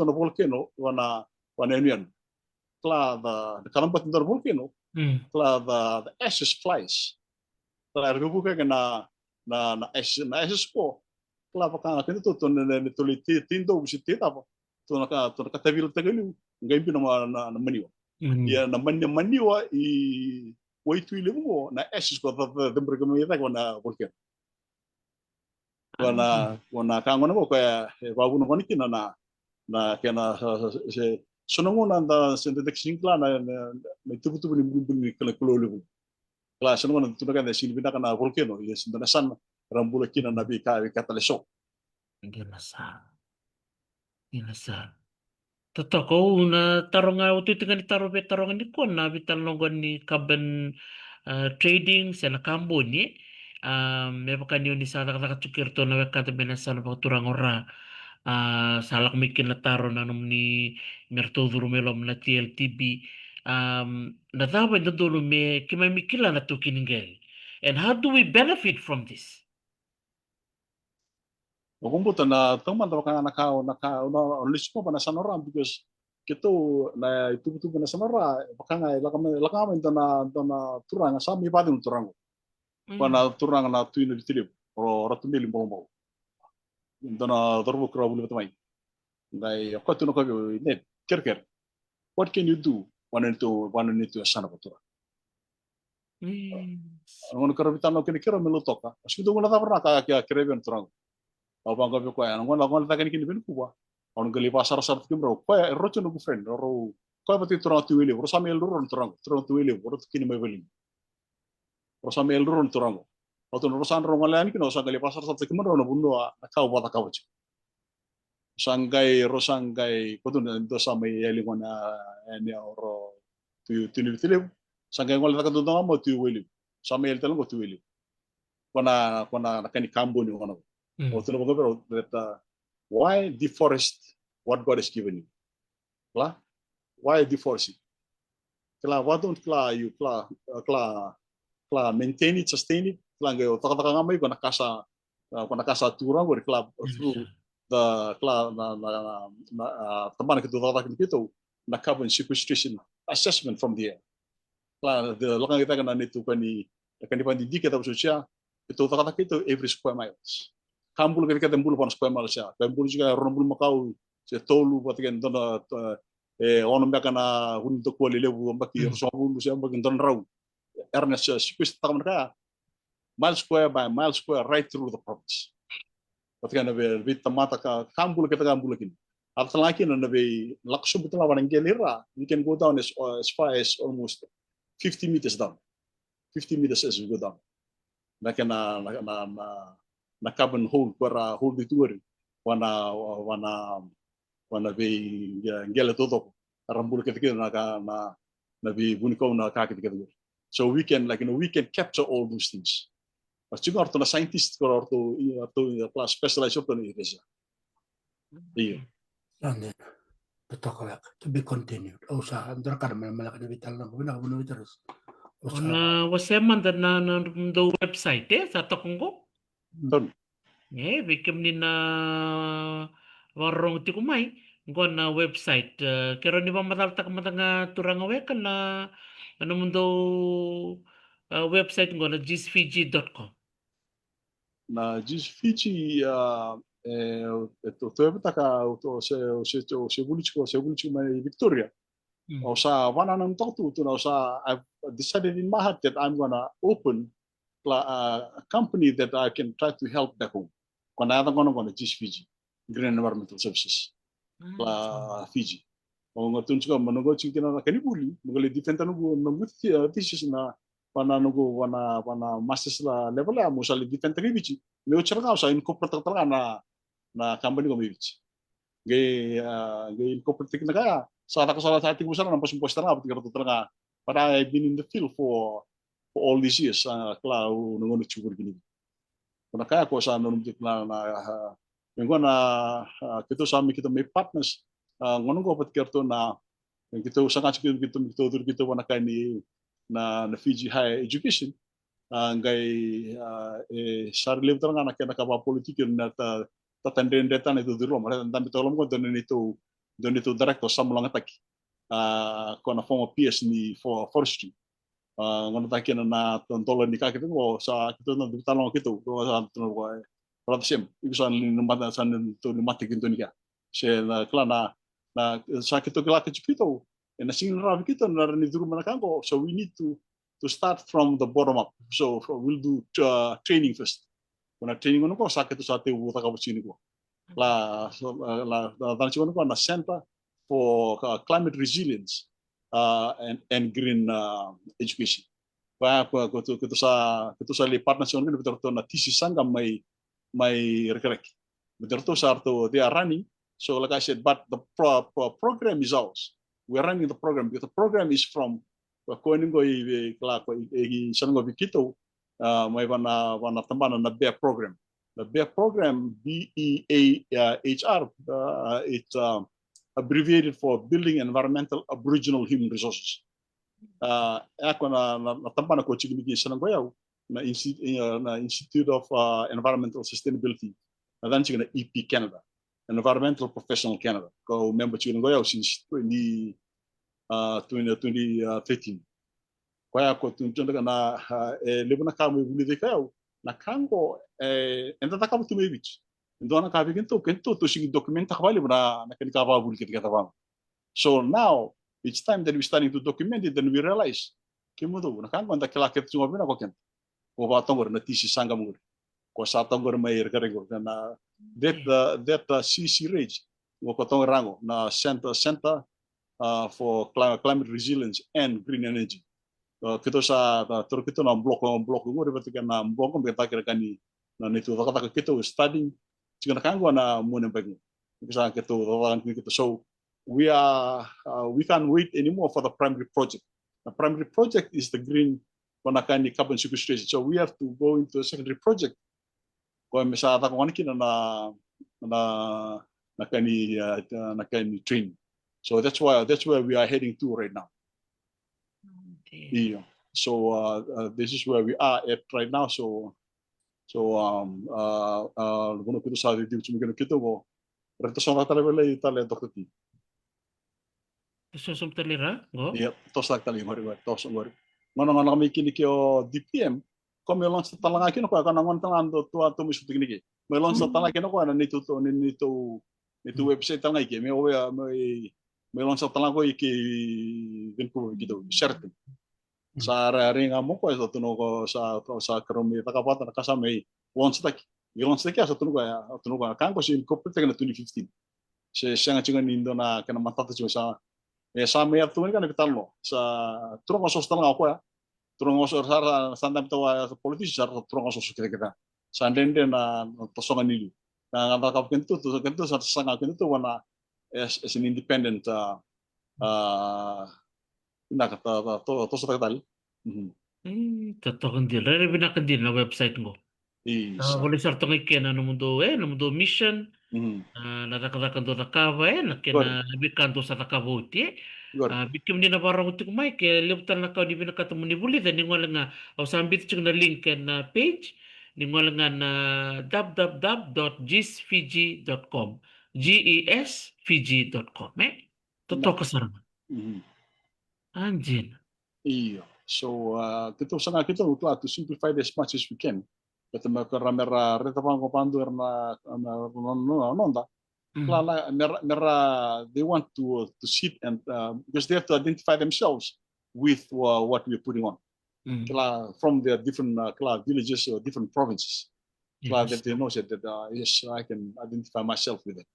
dua na volcano vua na, vua na yanuyanu. Kila, the, the, ka na bati dua na volcano. Mm. Kila, the, the ashes flies. Kila, era veivuke na, na, na ashes, na ashes ko. Kila vaka ga keda tou, tou na, na, na tou lai tei, tei dovu se tei cava. Tou na ka, tou na katavilataka e liu, qai biu na ma-, na, na maniwa. Ia na mani-, maniwa i Waitui Levu qo, na ashes ko ca, ca, ca, cebere mai cake vua na volcano. Ko na, ko na ka gona qo, koya e vavuna gona kina na, na kena, sa, sa, se, so na gauna da, se da, da sega ni kila na, na, na ituvatuva ni bulibuli ni kena Kalou levu. Kila, so na gauna da tukuna keda e sega ni vinaka na volcano, ia se da na yasana, ra bula kina na veika, veika tale so. Dina sa. Dina sa. Totoka, au na taro ga, au tiko ga ni taro, veitaroga nikua na veitalanoa qo ni carbon, ah, trading se na kaboni, e. Ah, me vaka ni o ni sa cakacaka tiko kei iratou na wekada mai na yasana vakaturaga o Ra. Ah, sa lako mai kina na taro na nomuni, me ratou curu mai loma na T L T B. Ah, na cava e dodonu me keimami kila na taukei ni qele? And how do we benefit from this? Au vakabauta na taumada vaka ga na ka, na ka, na, na lesu vaka na yasana o Ra, because keitou na ituvatuva na yasana o Ra, vaka ga e lako mai, lako ga mai dua na, dua na turaga, sa mai vacegu na turaga qo. Ko na turaga na Tui Navitilevu, o Ratu Meli Bolobolo. Dua na cauravou keirau a vuli vata mai. Qai o koya tukuna vei au, Ned, kerekere. What can you do vua na neitou, vua na neitou yasana vakaturaga? Mm. Na gauna keirau veitalanoa kina, keirau mai Lautoka. Au sega ni dau guilecava na ka e kerea vei au na turaga. Au vaqo vei koya, na gauna, gauna caka yani kina i Vancouver, au na qai lai vakasarasara tu kei rau. Koya e rau tu noqu friend, rau, koya vata kei turaga Tui Wailevu, rau sa mai yali ruarua na turaga, turaga Tui Wailevu, rau tu kina mai Vailagi. Rau sa mai yali ruarua na turaga. Au tukuna, rau sa, rau gole yani kina, au sa qai lai vakasarasara tu kei rau na vanua na ka au vakacakava tiko. Sa qai, rau sa qai, ko tu na dua sa mai yali gona, e, ni au ro Tui, Tui Navitilevu. Sa qai gole caka duadua ga mai o Tui Wailevu. Sa mai yali tale ga o Tui Wailevu. Ko na, ko na, na ka ni kaboni gona. Mm. Au tukuna vaqo vei rau that, uh, why deforest what God has given you? Kila? Why deforest it? Kila, why don't kila you, kila, uh, kila, kila maintain it, sustain it, kila qai o cakacaka ga mai ko na ka sa, uh, ko na ka sa tu ra qori, kila, through the, kila na, na, na, na, uh, tabana keitou cakacaka kina keitou, na carbon sequestration assessment from the air. Kila, the, lako ga i cake na neitou ka ni, ka ni vakadidike cava so sia, keitou cakacaka keitou every square miles. Ka bula kece kece bula vua na square miles ya. Ka bula tiko e rua na bulumakau, se tolu, vata kei dua na, e, ono beka na vu ni dakua lelevu, yabaki ruasagavulu, se yabaki dua na drau. Era na se, sequester taka mai na ka ya. Mile square by mile square right through the province. Vata kei na vei, veitamata ka, ka bula kece ka bula kina. A tale ga kina na vei, lako sobu tale ga vua na qele i Ra, we can go down as, as far as almost fifty meters down. Fifty meters as we go down. Na kena, na, na, na, na carbon hole, ko era hold tu qori. Vua na, vua na, vua na vei, qe-, qele taucoko. Era bula kece kece na ka, na, na veivunikau na ka kece kece qori. So we can, like, you know, we can capture all those things. But tiko ga o ratou na scientist, ko ratou, i, ratou, i, kila specialize o ratou na areas ya. Io. Sa dina. Totoka weka. To be continued. Au sa dua na ka na malamalaka na veitalanoa qo, vinaka vua na veitarasi. Au sa... O na wasea mada na, na nomudou website, e? Sa toka qo? Donu. E, vei kemuni na vakarorogo tiko mai, qo na website, e, ke rawa ni vakamacalataka mada ga turaga weka na, na nomudou, e, website qo na G I S Fiji dot com. Na G I S Fiji, a, e, e, tou, tou yavutaka, tou se, se, se, se vuli tiko, se vuli tiko mai Victoria. Mm. Au sa vakanananu toka tu, tu na, au sa, I've decided in my heart that I'm gonna open, a, a company that I can try to help back home. Ko na yaca qo na, qo na G I S Fiji, Green Environmental Services. Mm. Kila Fiji. Au qai tukuna tiko, me noqu tiko kina na ka ni vuli, noqu lai defend noqu, noqu the-, thesis na, vua na noqu, vua na, vua na masters la level ya, meu sa lai defend taka i Viti. Meu tara ga, au sa incorporate taka tale ga na, na company qo mai Viti. Qai, a, qai incorporate taka na ka ya, sa caka sara, sa tiko sara na bosebose tale ga vata kei ratou tale ga. But I have been in the field for, for all these years, a, kila au na gauna tiko kina. Ko na ka ya ko sa nanuma tiko na, na, a, me qo na, a, keitou sa mai, keitou mai partners, a, gauna qo vata kei ratou na, keitou sa qai tiko, keitou, keitou curu keitou vua na ka ni, na, na Fiji Higher Education. A, qai, a, e, sa rui levu tale ga na kena ka vakapolitiki na ta, tatadredre tale na neitou curu i loma. Raica, dabe toka i loma qo, dua na neitou, dua na neitou director sa bula gataki. A, ko na former P S ni fo-, forestry. A, gona ta kina na to-, dola ni ka kece qo, sa keitou na dui taloga keitou, ko sa tu na ko, e, Brother Sam, iko sa ni mata, sa ni tu ni mata ki dua ni ka. Se na kila na, na, sa keitou kila keitou, e na sega ni rawa vei keitou na rawa ni curuma na ka qo. So we need to, to start from the bottom up. So, so we'll do, uh, training first. Ko na training qo sa keitou sa tei vuta ka vacini qo. La, so, uh, la, la, la, so, na Center for, uh, Climate Resilience, uh, and, and Green, uh, Education. Koya, koya, keitou, keitou sa, keitou sa lai partnership qo vei ratou na T C Saga mai, mai Rekereke. Vei ratou sa ratou, they are running. So like I said, but the pro-, pro-, program is ours. We are running the program because the program is from, ko ni qo i, i, kila ko i, i, i sa qo vei keitou, a, mai vana, vana tabana na BEAR program. The BEAR program, B E A H R, uh, it's, uh, abbreviated for Building Environmental Aboriginal Human Resources. A, e a koya na, na, na tabana ko tiko ni ki sa qo o yau, na Insti-, e, na Institute of, uh, Environmental Sustainability. Na yacana tiko na E P Canada, Environmental Professional Canada. Ko member tiko qo o yau since twenty, uh, twenty, twenty, uh, thirteen. Koya ko tu, tu na, a, e levu na ka mai vulica o yau. Na ka qo, e, eda cakava tu mai Viti. E dua na ka vei keitou, keitou tou sega ni document-taka vakalevu na, na kena ka vakavuli kece kece vaqo. So now, it's time that we starting to document it, then we realize, kemudou, na ka qo eda kila kece tu ga vinaka o keda. Ko vakatoqori na T C Saga qori. Ko sa toqori mai Rekereke qori. Na, that, uh, that, uh, C C R A G, ko toqori qo, na Center, Center, uh, for Cli-, Climate Resilience and Green Energy. Uh, keitou sa, uh, toro keitou na block, block qori, vata kei na block, me vata kei na ka ni, na neitou cakacaka keitou studying, tiko na ka qo na mua ni yabaki qo. Keitou sa keitou cakacaka ni keitou. So, we are, uh, we can't wait anymore for the primary project. The primary project is the green, ko na ka ni carbon sequestration. So we have to go into a secondary project. Ko me sa caka gona kina na, na, na ka ni, uh, na ka ni training. So that's why, that's where we are heading to right now. Okay. Io. So, uh, uh, this is where we are at right now. So, so, um, uh, uh, vuna keitou sa cici tiko mai kina keitou qo. Reta so na tale vei lai tale Doctor T. Toso sobu tale ra, qo? Ia, toso tale qori, qori, toso qori. Gona, gona mai kina ke o D P M, ko me launch tale ga kina koya, ko na gona tale ga dua tu a tu mai sutu kina ke. Me launch tale ga kina koya na neitou, neitou, neitou website tale ga ke. Me o ya, me, me launch tale ga koya ke Vancouver keitou, Sheraton. Sa ra, rai ga mo koya, sa tu na ko, sa, sa keirau me cakava vata na ka sa me launch-taki. Ni launch-taki ya, sa tu na koya, tu na koya. Ka qo se incorporate-taki na twenty fifteen. Se sega tiko ni dua na kena matata tiko sa. E sa me yaco tu ga ni ka na veitalanoa. Sa turaga soso tale ga o koya. Turaga soso, sa ra, sa dabe tawa sa politician, sa ra turaga soso kece kece. Sa dredre na, na tosoga ni liu. Na, na cakava keitou, toso keitou, sa saga keitou vua na, as, as an independent, uh, uh, vinaka, ta, ta, to, tosotaka tale. Mhm. E, totoka dina. Rairai vinaka dina na website qo. Isa. A, volai sara toka i ke na nomudou, e, nomudou mission. Mhm. A, na cakacaka dou cakava, e, na kena veika dou sa cakava oti, e. Good. A, vei kemuni na vakarorogo tiko mai, ke levu tale na ka ni vinakata mo ni vulica, ni gole ga, au sa biuta tiko na link ena page, ni gole ga na w w w dot ges fiji dot com. G E S Fiji dot com, e? Totoka sara ga. Mhm. A dina. Io. So, uh, keitou saga keitou, we try to simplify it as much as we can. Baleta me ra, me ra raica vaqo vakadua era na, na, na, na, na noda. Mhm. Kila na, me ra, me ra, they want to, uh, to sit and, uh, because they have to identify themselves with, uh, what we are putting on. Mhm. Kila from their different, uh, kila villages or different provinces. Kila that they know that, uh, yes, I can identify myself with it.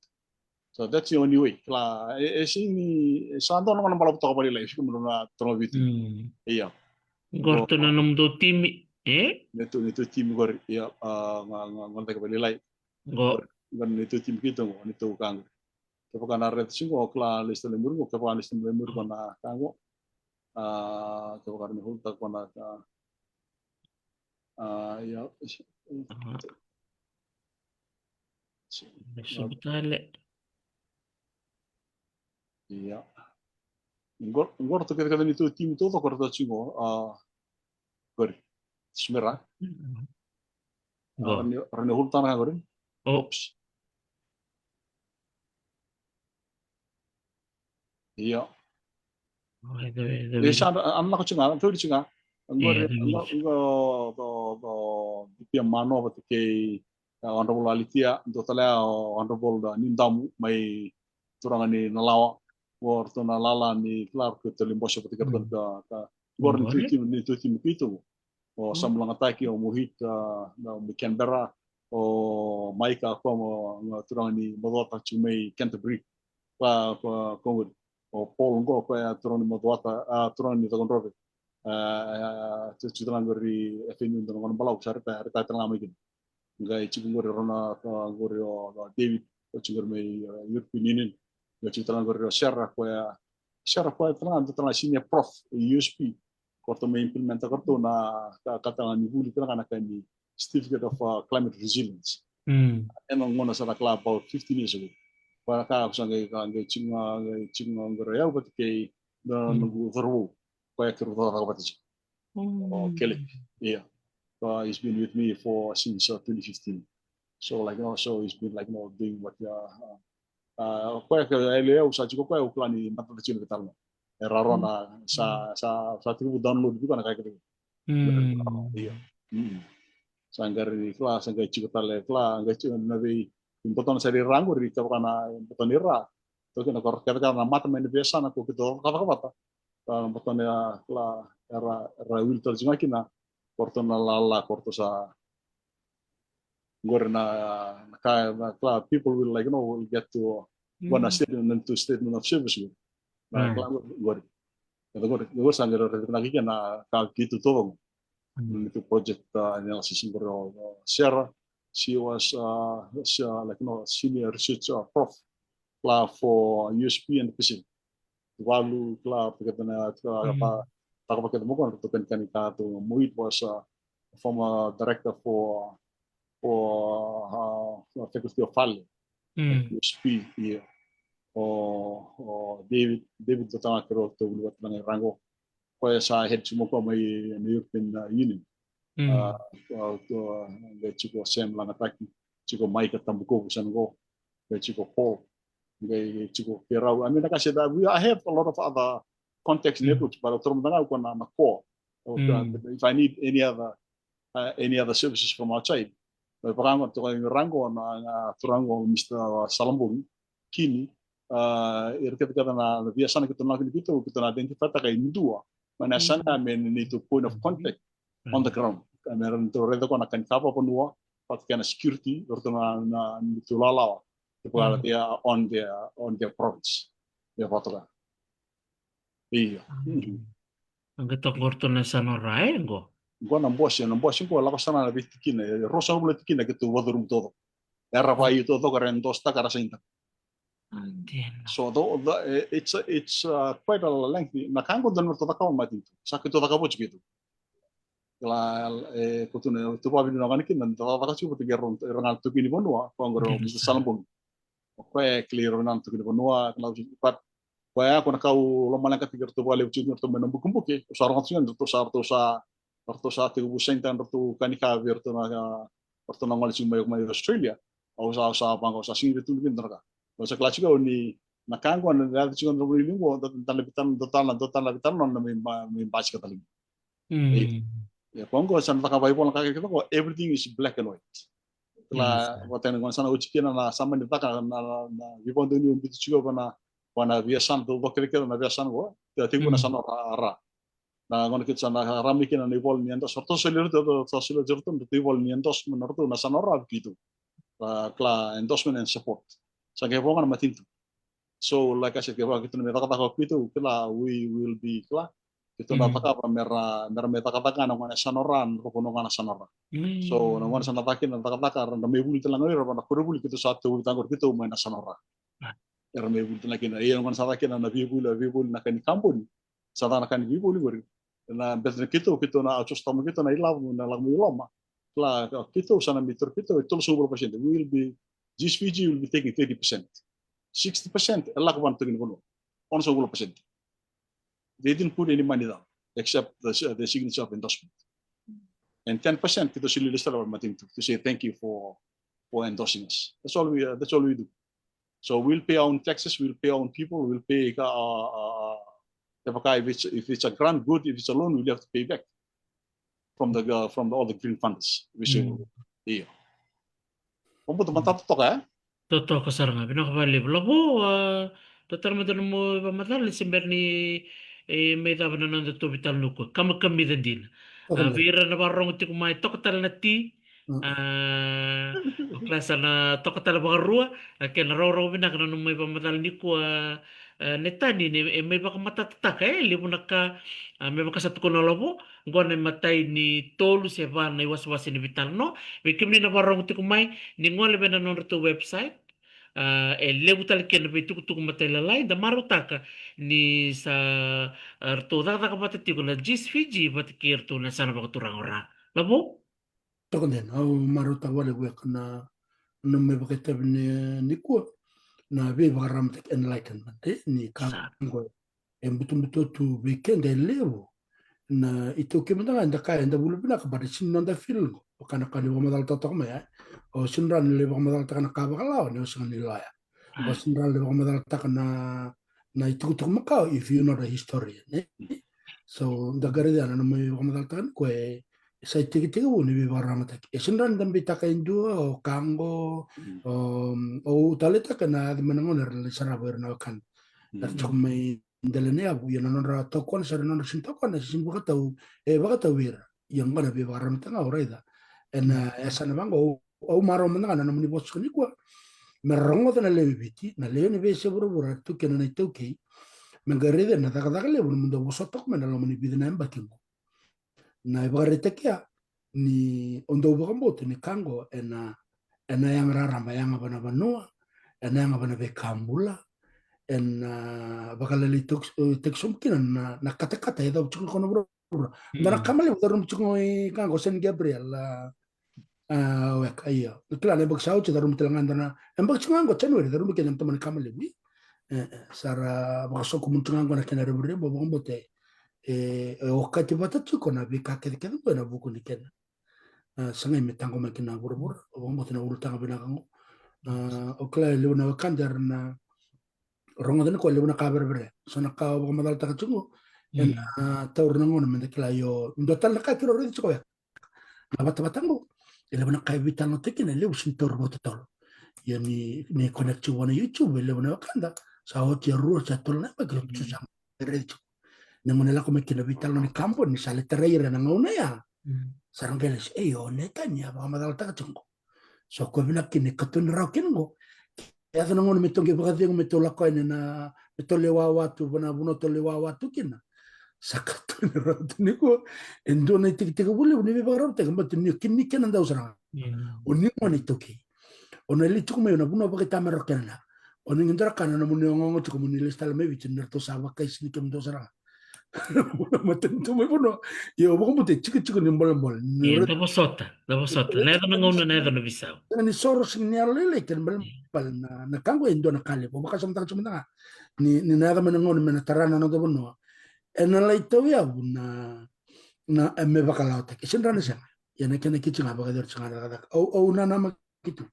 So that's the only way. Kila, e, e sega ni, e sa dua na gauna balavu toka vakalailai, e sega ni dua na toro vitu. Mm. Ia. Qori tu na nomudou timi, e? Neitou, neitou timi qori, ia, a, ga, ga, ga, ga, vakalailai. Qo. Qori, qori neitou timi keitou qo, neitou ka qori. Kevaka na raica tiko qo, kila, list tale muri qo, kevaka list tale muri qo na ka qo. A, kevaka na hulu ta qo na ka. A, ia. Aha. Sobu tale. Ia. Qori, qori tu kece kece neitou timi taucoko ratou tiko. A, qori. Smera. Mhm. A, qo. Rani, rani hulu tana qori. O. Oops. Ia. O, e dua, e dua. E sa, a, a, na ko tiko ga, na tiko ga. Qori, qo, qo, qo, D P M Manoa vata kei, uh, Honorable Alitia, dua tale ya o Honorable, uh, Nidamu mai turaga ni Nalawa. O ratou na lala ni kila, ratou tale bose vata kei ratou ka, ka, qori ni tu timi, ni tu timi keitou. O Sam Lagataki, o Mohit, uh, na, mai Canberra, o Maika, koya mo, na turaga ni Macuata, tiko mai Canterbury. Koya, koya, koya qori. O Paul qo, koya turaga ni Macuata, a, turaga ni Cakaudrove. A, a, tu, tu tale qori F N U, dua na gone balavu, sa retire, retire tale ga mai kina. Qai tiko qori rau na, a, qori o, o David, o tiko qori mai, a, European Union. Qai tiko tale qori o Sarah, koya, Sarah koya tale ga, dua tale ga senior prof e U S P. Ko ratou mai implementa ko ratou na ka, ka tale ga ni vuli tale ga na ka ni Certificate of, uh, Climate Resilience. Ena gauna sa na kila about fifteen years ago. Koya na ka ko sa qai, ka qai tiko ga, qai tiko ga qori o yau vata kei na noqu cauravou. Koya keirau cakacaka vata tiko. O Kelly. Ia. So he's been with me for, since, uh, twenty fifteen. So, like, you know, so he's been, like, you know, doing what, uh, uh, a, o koya ka, e levu sa tiko koya, au kila ni matata tiko na veitalanoa. E rawa na sa, sa, sa tiko download tiko na ka kece. Ia. Sa qai ri kila, sa qai tiko tale, kila, qai tiko na vei, botona sa ri ra qori, kevaka na botona i ra. Toki na koro, kevaka na mata mai na veiyasana ko keitou cakacaka vata. Ka botona ya, kila, era, era wili tale tiko ga kina, ko ratou na lala, ko ratou sa qori na, na ka, na ka, people will, like, you know, will get to, uh, go na statement, to statement of service qori. Na ka qori. Qori, qori sa qori, qori na kiki na ka keitou taucoko. Na keitou project, uh, analysis qori o, o Sarah. She was, uh, she, uh, like, you know, senior research, uh, prof, la for U S P and Pacific. Valu, kila, vata kei na, kila, pa, vata kei na moko, ratou kanikani ka tu, Muit was, uh, former director for, for, uh, Faculty of Fale, U S P, ia. O, o David, David Totanga kiro to vuli vata na i ra qo. Koya sa head tiko mai na European, uh, Union. Uh, uh, qai tiko Sam Lagataki, tiko Maika Tabukovu sa na qo, qai tiko Paul. Qai tiko keirau. I mean, like I said, uh, we, I have a lot of other contacts, networks, but au taura mada ga o koya na, na core. If I need any other, uh, any other services from outside, me vaka qo, toka i ra qo na, na turaga qo, Mister Salabogi, Kini, uh, ira kece kece na, na veiyasana keitou na, keitou, keitou na identify taka e dua mai na yasana me neitou point of contact on the ground. Me ratou raica koya na ka ni ka vakavanua, vata kei na security, ratou na, na neitou lalawa. Kevaka they are on their, on their province. Ia vata ga. Ia. Qai toka qori tu na yasana o ra, e qo. Qo na bose, na bose qo lako sara na veitikina, e ruasagavulu na tikina keitou vakacurumi taucoko. Era vakaio taucoko, era endorse taka, era sign taka. So the, the, eh, it's, uh, it's, uh, quite a lengthy. Na ka qo dua na ratou cakava matanitu. Sa keitou cakava oti keitou. Kila, e, ko tu na, tu vakavinaka ga na kina, da cakacaka tiko vata kei rau, era ga na taukei ni vanua, ko qori o Mister Salabogi. O koya e kilai rau na taukei ni vanua, kila, but koya ko na ka au lomaleqataki iratou vakalevu tiko, iratou mai na bukebuke, au sa rogoca tiko, ratou sa, ratou sa, ratou sa tekivu sign taka, ratou ka ni ka vei iratou na, ratou na gole tiko mai, mai Australia. Au sa, au sa vaqo, au sa sega ni via tukuna kina na ka. Au sa kila tiko ni na ka qo na yaco tiko na vanua i liu qo, dua tale na veitalanoa, dua tale na veitalanoa na mai ba-, mai basika tale. Ia, ko qo sa na caka vakaivola na ka kece qo, everything is black and white. Kila, vata na gone sa na oti kina na sa mani caka na, na, na veivakadonui biuta tiko vana, vana veiyasana, dau vakekere na veiyasana qo, kila, tekivu na yasana ra, ra. Na gone keitou sa na ra mai kina na ivola ni endorse, ratou solia iratou, ratou solia iratou, ratou ivola ni endorsement, ratou na yasana ra vei keitou. Kila, endorsement and support. Sa qai vo ga na matanitu. So, like I said, kevaka keitou na mai cakacaka o keitou, kila, we will be, kila, keitou na cakava me ra, me ra mai cakacaka ga na gone yasana ra, na vanua ga na yasana ra. So na gone sa na caka kina na cakacaka, ra na mai vuli tale ga o ira vana koronivuli, keitou sa tauvi tale ga o keitou mai na yasana ra. Era mai vuli tale ga kina, ia na gone sa caka kina na veivuli, veivuli na ka ni kaboni. Sa caka na ka ni veivoli qori. Na bete na keitou, keitou na outsource tale mai keitou na ilavo, na lako mai loma. Kila, keitou sa na mai taura keitou e tolusagavulu pasede. We will be, G S P G will be taking thirty percent. Sixty percent e lako vua na taukei ni vanua. Onosagavulu pasede. They didn't put any money down except the, the signature of endorsement. And ten percent keitou solia lesu tale vua na matanitu to say thank you for, for endorsing us. That's all we, uh, that's all we do. So we'll pay our own taxes, we'll pay our own people, we'll pay, uh, uh, uh, kevaka, if it's, if it's a grant, good, if it's a loan, we'll have to pay back. from the, uh, from the, all the green funders. Vei se, io. Vakabauta matata toka, e? Totoka sara ga, vinaka vakalevu. Lavo, a, dua tale mada nomu ivakamacala ni se bera ni, e, mai cava na noda tou veitalanoa nikua. Kamikamica dina. A, vei ira na vakarorogo tiko mai, toka tale na ti. A, o kila sa na toka tale vakarua, a, kena rogorogo vinaka na nomu ivakamacala nikua, a, Netani, ni, e, mai vakamatatataka, e, levu na ka, a, me vaka sa tukuna o Lavo, qo na imatai ni tolu se va na iwasewase ni veitalanoa. Vei kemuni na vakarorogo tiko mai, ni gole vei na nodratou website, a, e levu tale kina na veitukutuku matailalai, da marautaka ni sa, a, ratou cakacaka vata tiko na Jis Fiji vata kei iratou na yasana vakaturaga o Ra. Lavo? Toka dina, au marautaka vakalevu eka na, na me vakaitavi ni, nikua, na veivakararamataki enlightenment, e, ni ka qo e butobuto tu vei keda e levu. Na iTaukei mada ga eda kaya eda bula vinaka, but e sega ni noda feel qo. Vaka na ka ni vakamacalataka toka mai, e. O sega ni rawa ni lai vakamacalataka na ka vakalawa ni o sega ni loya. O sega ni rawa ni lai vakamacalataka na, na itukutuku makawa if you not a historian, e. So da qai raica na nomu ivakamatatataka nikua e sa itekitekivu ni veivakararamataki. E sega ni rawa ni da beitaka e dua o ka qo, o, au taleitaka na yaco mai na gauna era lai sarava ira na wekada. Era tiko mai dela ni yavu, ia na nodra tokona se na nodra sega ni tokona, e sega ni vakatau, e vakatau vei ira. Ia qo na veivakararamataki ga au raica ena yasana vaqo. Au, au marau mada ga na nomuni vosa tiko nikua. Me ra rogoca na lewe i Viti, na lewe ni veiyasai vuravura, tu kina na iTaukei. Me qai raica na cakacaka levu nomudou vosota toka mai na loma ni vica na yabaki qo. Na ivakaraitaki ya ni o dou vakabauta ni ka qo ena, ena yaga raraba, yaga vana vanua, ena yaga vana veika bula, ena, a, vakalailai teki, e, teki sobu kina na, na katakata e yacova tiko qo na vuravura. Da na kama levu carumu tiko i ka qo San Gabriel, a, a, weka, io. Kila na yabaki sa oti carumu tale ga da na, yabaki tiko ga qo January carumu kina na tamani kama levu, e. E, e, sa ra vakasokumuni tiko ga qo na kena revurevu, au vakabauta e, e okati vata tiko na veika kecekece qo ena vuku ni kena, a, sagai me taqomaki na vuravura, au vakabauta na ulutaga vinaka qo. A, au kila e levu na wekada era na rogoca nikua e levu na ka verevere. So na ka au vakamacalataka tiko qo, ena, a, taura na gauna meda kila, io, dua tale na ka keirau raica tiko weka. Na vatavata qo, e levu na ka e veitalanoataki kina, e levu sega ni taura vakatotolo. Ia ni, ni connect tiko vua na YouTube, e levu na wekada sa oti e rua se tolu na yabaki, sa qai raica tiko. Na gauna e lako mai kina veitalanoa ni kaboni, sa lai tarai ira ena gauna ya. Sa ra qai lesu, ei, o Netani a vakamacalataka tiko qo. So ko vinaka kina ni katoni rawa kina qo. Yaco na gauna me tou qai vakacegu me tou lako yani na, me tou lai wawa tu, vana vanua tou lai wawa tu kina. Sa katoni rawa tu nikua. E dua na itekitekivu levu ni veivakararamataki, baleta ni kina, ni kena dau sara ga. O ni gone iTaukei. O na lai tiko mai na vanua vakaitamera o kena na. O ni qai dua na ka na nomuni ogaoga tiko mo ni lesu tale mai Viti ni ratou sa vakaisini kemudou sara ga. Matanitu mai vanua. Ia, au vakabauta e tikotiko ni bolebole. Ia, da vosota, da vosota. Na yaco na gauna, na yaco na veisau. Sega ni soro, sega ni yalolailai, kena ibalebale na, na ka qo e dua na ka levu. Au vakasamataka tiko mada ga ni, ni na yaco mai na gauna me na tara na noda vanua. Ena lai tauyavu na, na, e me vakalawataki. E sega ni rawa ni sega. Ia na kena kiti ga vakayacori tiko ga na cakacaka. Au, au nanamaki tu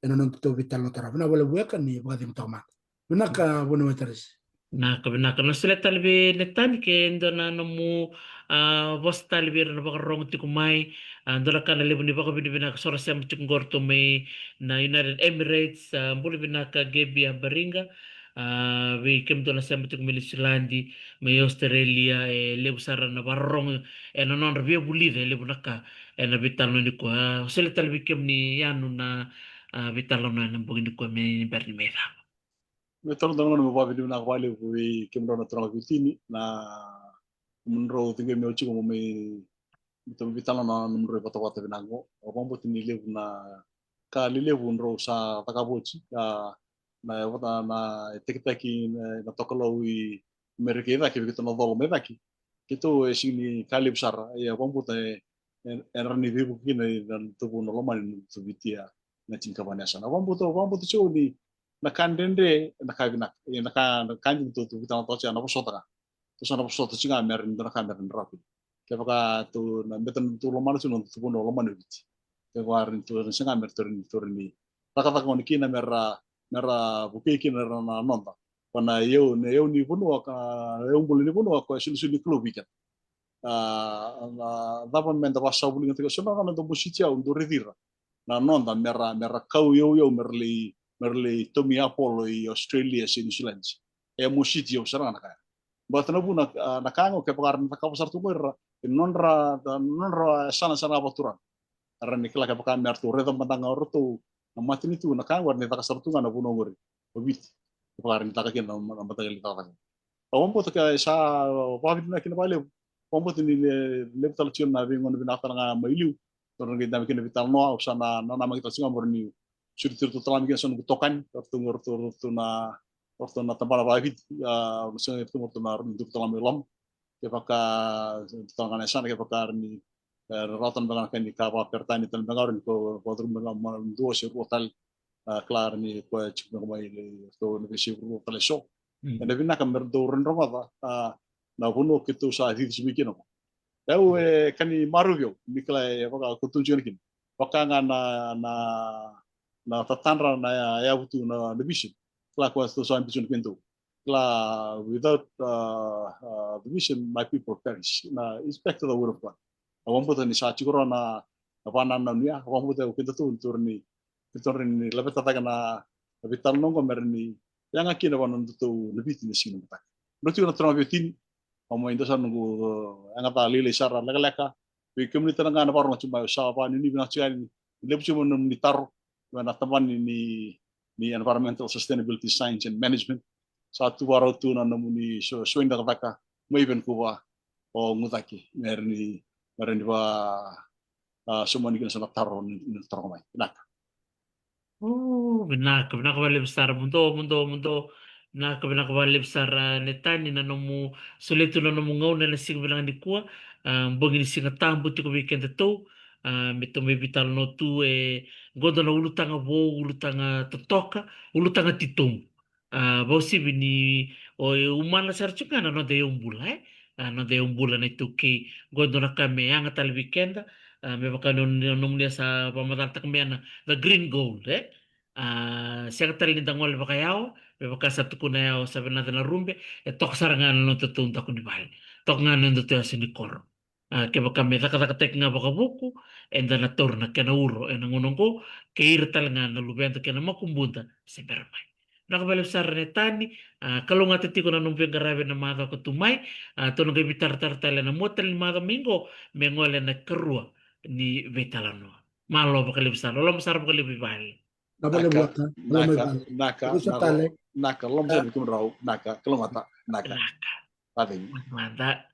ena noda tou veitalanoa tarava. Vinaka vakalevu weka ni vakacegu toka mada. Vinaka, Vuniwai Tarisi. Vinaka, vinaka. Na solia tale vei Netani ke dua na nomu, a, vosa tale vei ira na vakarorogo tiko mai. A, dua na ka na levu ni vakavinavinaka, so ra sema tiko qo ratou mai na United Emirates, a, bula vinaka Gebi Abariga. A, vei kemudou na sema tiko mai Niusiladi, mai Australia, e levu sara na vakarorogo ena nodra via vulica e levu na ka ena veitalanoa nikua. A, solia tale vei kemuni Yanu na, a, veitalanoa ena bogi nikua me ni bera ni mai cava. Me taro dua na gauna me vakavinavinaka vakalevu vei kemudrau na turaga Viti ni na nomudrau ciqomi au tiko mo mai, mo mai veitalanoa na nomudrau ivatavata vinaka qo. Au vakabauta ni levu na ka lelevu drau sa cakava oti, a, na, na, na itakitaki, na, na tokalau i Merika i cake vei keitou na colo mai cake. Keitou e sega ni ka levu sara, ia au vakabauta e, e, e rawa ni veivuke kina na nodatou vanua lomani, na nodatou Viti, a, na tinikava ni yasana. Au vakabauta, au vakabauta tiko ni na ka dredre, na ka vinaka, ia na ka, na ka dina tou, tou veitalanoataka tiko, na vosota ga. Tou sa na vosota tiko ga me rawa ni dua na ka me rawa ni rawa kina. Kevaka tou na, baleta na nodatou lomana tiko na nodatou vanua lomani o Viti. Kevaka rawa ni tou na sega me rawa ni, tou rawa ni cakacaka gona kina me ra, me ra vukei kina na noda. Ko na iyau, na iyau ni vanua, ka iyau bula ni vanua ko e solisoli ni Kalou vei keda. a, na cava me da vasavuliga tiko, so na ka na dou mositi au, dou raici ira na noda, mera, mera kau yauyau, mera lai, mera lai tomi apolo i Australia se New Zealand. E mositi au sara ga na ka ya. Baleta na vuna, a, na ka ga kevaka era na cakava sara tu qo ira, e nodra, nodra yasana sara ga vakaturaga. Era ni kila kevaka me ratou raica mada ga o ratou na matanitu, na ka ga era ni caka sara tu ga na vanua qori o Viti. Kevaka era ni caka kina na, na mataqali cakacaka. Au vakabauta ke sa vakavinavinaka kina vakalevu. Au vakabauta ni le-, levu tale tiko na veigauna vinaka tale ga mai liu. Ratou na qai dabe kina veitalanoa, au sa na, na, nanamaki tale tiko ga mo ratou ni sureti iratou tale ga mai kina so na noqu itokani, o ratou, o ratou, o ratou na, o ratou na tabana vakaviti, a, o ratou, o ratou na ratou tale ga mai loma. Kevaka, tale ga na yasana, kevaka ratou ni, e, rawata na beka na ka ni ka vakaperitania tale beka, ratou ni ko, ko, ratou ni loma, dua se rua tale, a, kila ratou ni koya tiko beka mai, ratou na veisei rua tale so. Mm. Ena vinaka me ratou dau rogoca, a, na vanua keitou sa cici mai kina. Au, e, ka ni marau vei au, ni kila e vaka ko tu jiko na kina. Vaka ga na, na, na tatadra na ya, yavu tu na, na vision. Kila ko tu sa vision keitou. Kila, without, uh, uh, the vision, my people perish. Na, it's back to the word of God. Au vakabauta ni sa tiko rawa na, na vanananu ya, au vakabauta o keitou ni, ni, ni laveta cake na, na veitalanoa qo me ratou ni yaga kina vua na nodatou na Viti na siga ni mataka. Dou tiko na turaga veiwatini, au mai dua sa noqu, uh, yaga ca lailai sara lekaleka. Vei kemuni tale ga na vakarorogo tiko mai, au sa vakanuinui vinaka tiko yani, levu tiko mai na nomuni taro, mai na tabana ni, ni Environmental Sustainability Science and Management. Sa tu vakarau tu na nomuni so, so ni cakacaka mai Vancouver, o Gucake, me ratou ni, me ratou ni va, a, sauma kina so na taro ni, ni taro mai. Vinaka. O, vinaka, vinaka vakalevu sara, muduo, muduo, muduo. Vinaka, vinaka vakalevu sara, Netani, na nomu solia tu na nomu gauna ena siga vinaka nikua. A, bogi ni Siga Tabu tiko vei kedatou. A, me tou mai veitalanoa tu, e, qo dua na ulutaga vou, ulutaga totoka, ulutaga titobu. A, vakauasivi ni o, e, umana sara tiko ga na noda iyaubula, e? A, noda iyaubula na iTaukei. Qo dua na ka me yaga tale vei keda, a, me vaka ni, ni, nomuni a sa vakamacalataka mai na, the green gold, e? A, sega tale ni da gole vakayawa, me vaka sa tukuna o Yawa Savenaca Narube, e toka sara ga na nodatou daku ni vale. Toka ga na nodatou yasa ni koro. A, kevaka me cakacakataki ga vakavuku, eda na taura na kena uro ena gauna oqo, kei ira tale ga na luveda kei na makubuda se bera mai. Vinaka vakalevu sara, Netani, a, kalougata tiko na nomu veiqaravi ena macawa ka tu mai, a, tou na qai veitaratara tale ena mua tale ni macawa mai qo, me gole na ikarua ni veitalanoa. Malo vakalevu sara, loloma sara vakalevu i vale. Vinaka, vinaka, vinaka, vinaka, loloma sara vei kemudrau, vinaka, kalougata, vinaka. Vinaka. Vinaka. Mada.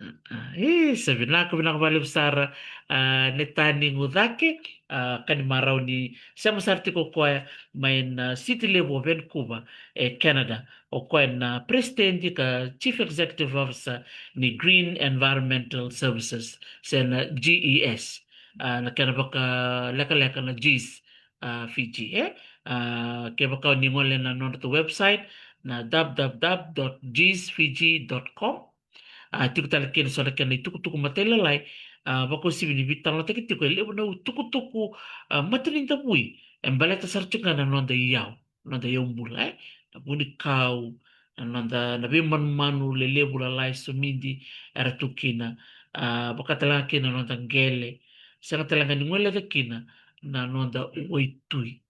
A, a, e, sa vinaka, vinaka vakalevu sara, a, Netani Gucake, a, ka ni marau ni sema sara tiko o koya mai na, a, city levu o Vancouver, e Canada. O koya na president ka chief executive officer ni Green Environmental Services, se na G E S. A, na kena vakalekaleka na G E S, a, Fiji, e? A, kevaka o ni gole na nodratou website, na w w w dot g e s fiji dot com. A, tiko tale kina so na kena itukutuku matailalai, a, vakauasivi ni veitalanoataki tiko e levu na itukutuku, a, matanidavui, e baleta sara tiko ga na noda iyau, noda iyaubula, e? Na vunikau, na noda, na veimanumanu lelevu lalai somidi era tu kina, a, vaka tale ga kina na noda qele, sega tale ga ni guileca kina na noda waitui.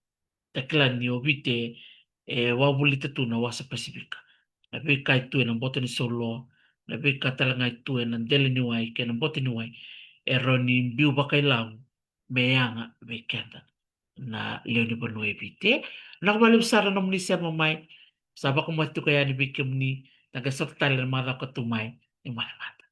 Da kila ni o Viti e wavolita tu na wasa Pasifika. Na veika e tu ena boto ni solo, na veika tale ga e tu ena dela ni wai kei na boto ni wai, e rawa ni biu vakailavo me yaga vei keda na lewe ni vanua e Viti. Vinaka vakalevu sara na nomuni sema mai. Sa vakamoce tiko yani vei kemuni, da qai sota tale ena macawa ka tu mai. Ni mada mada.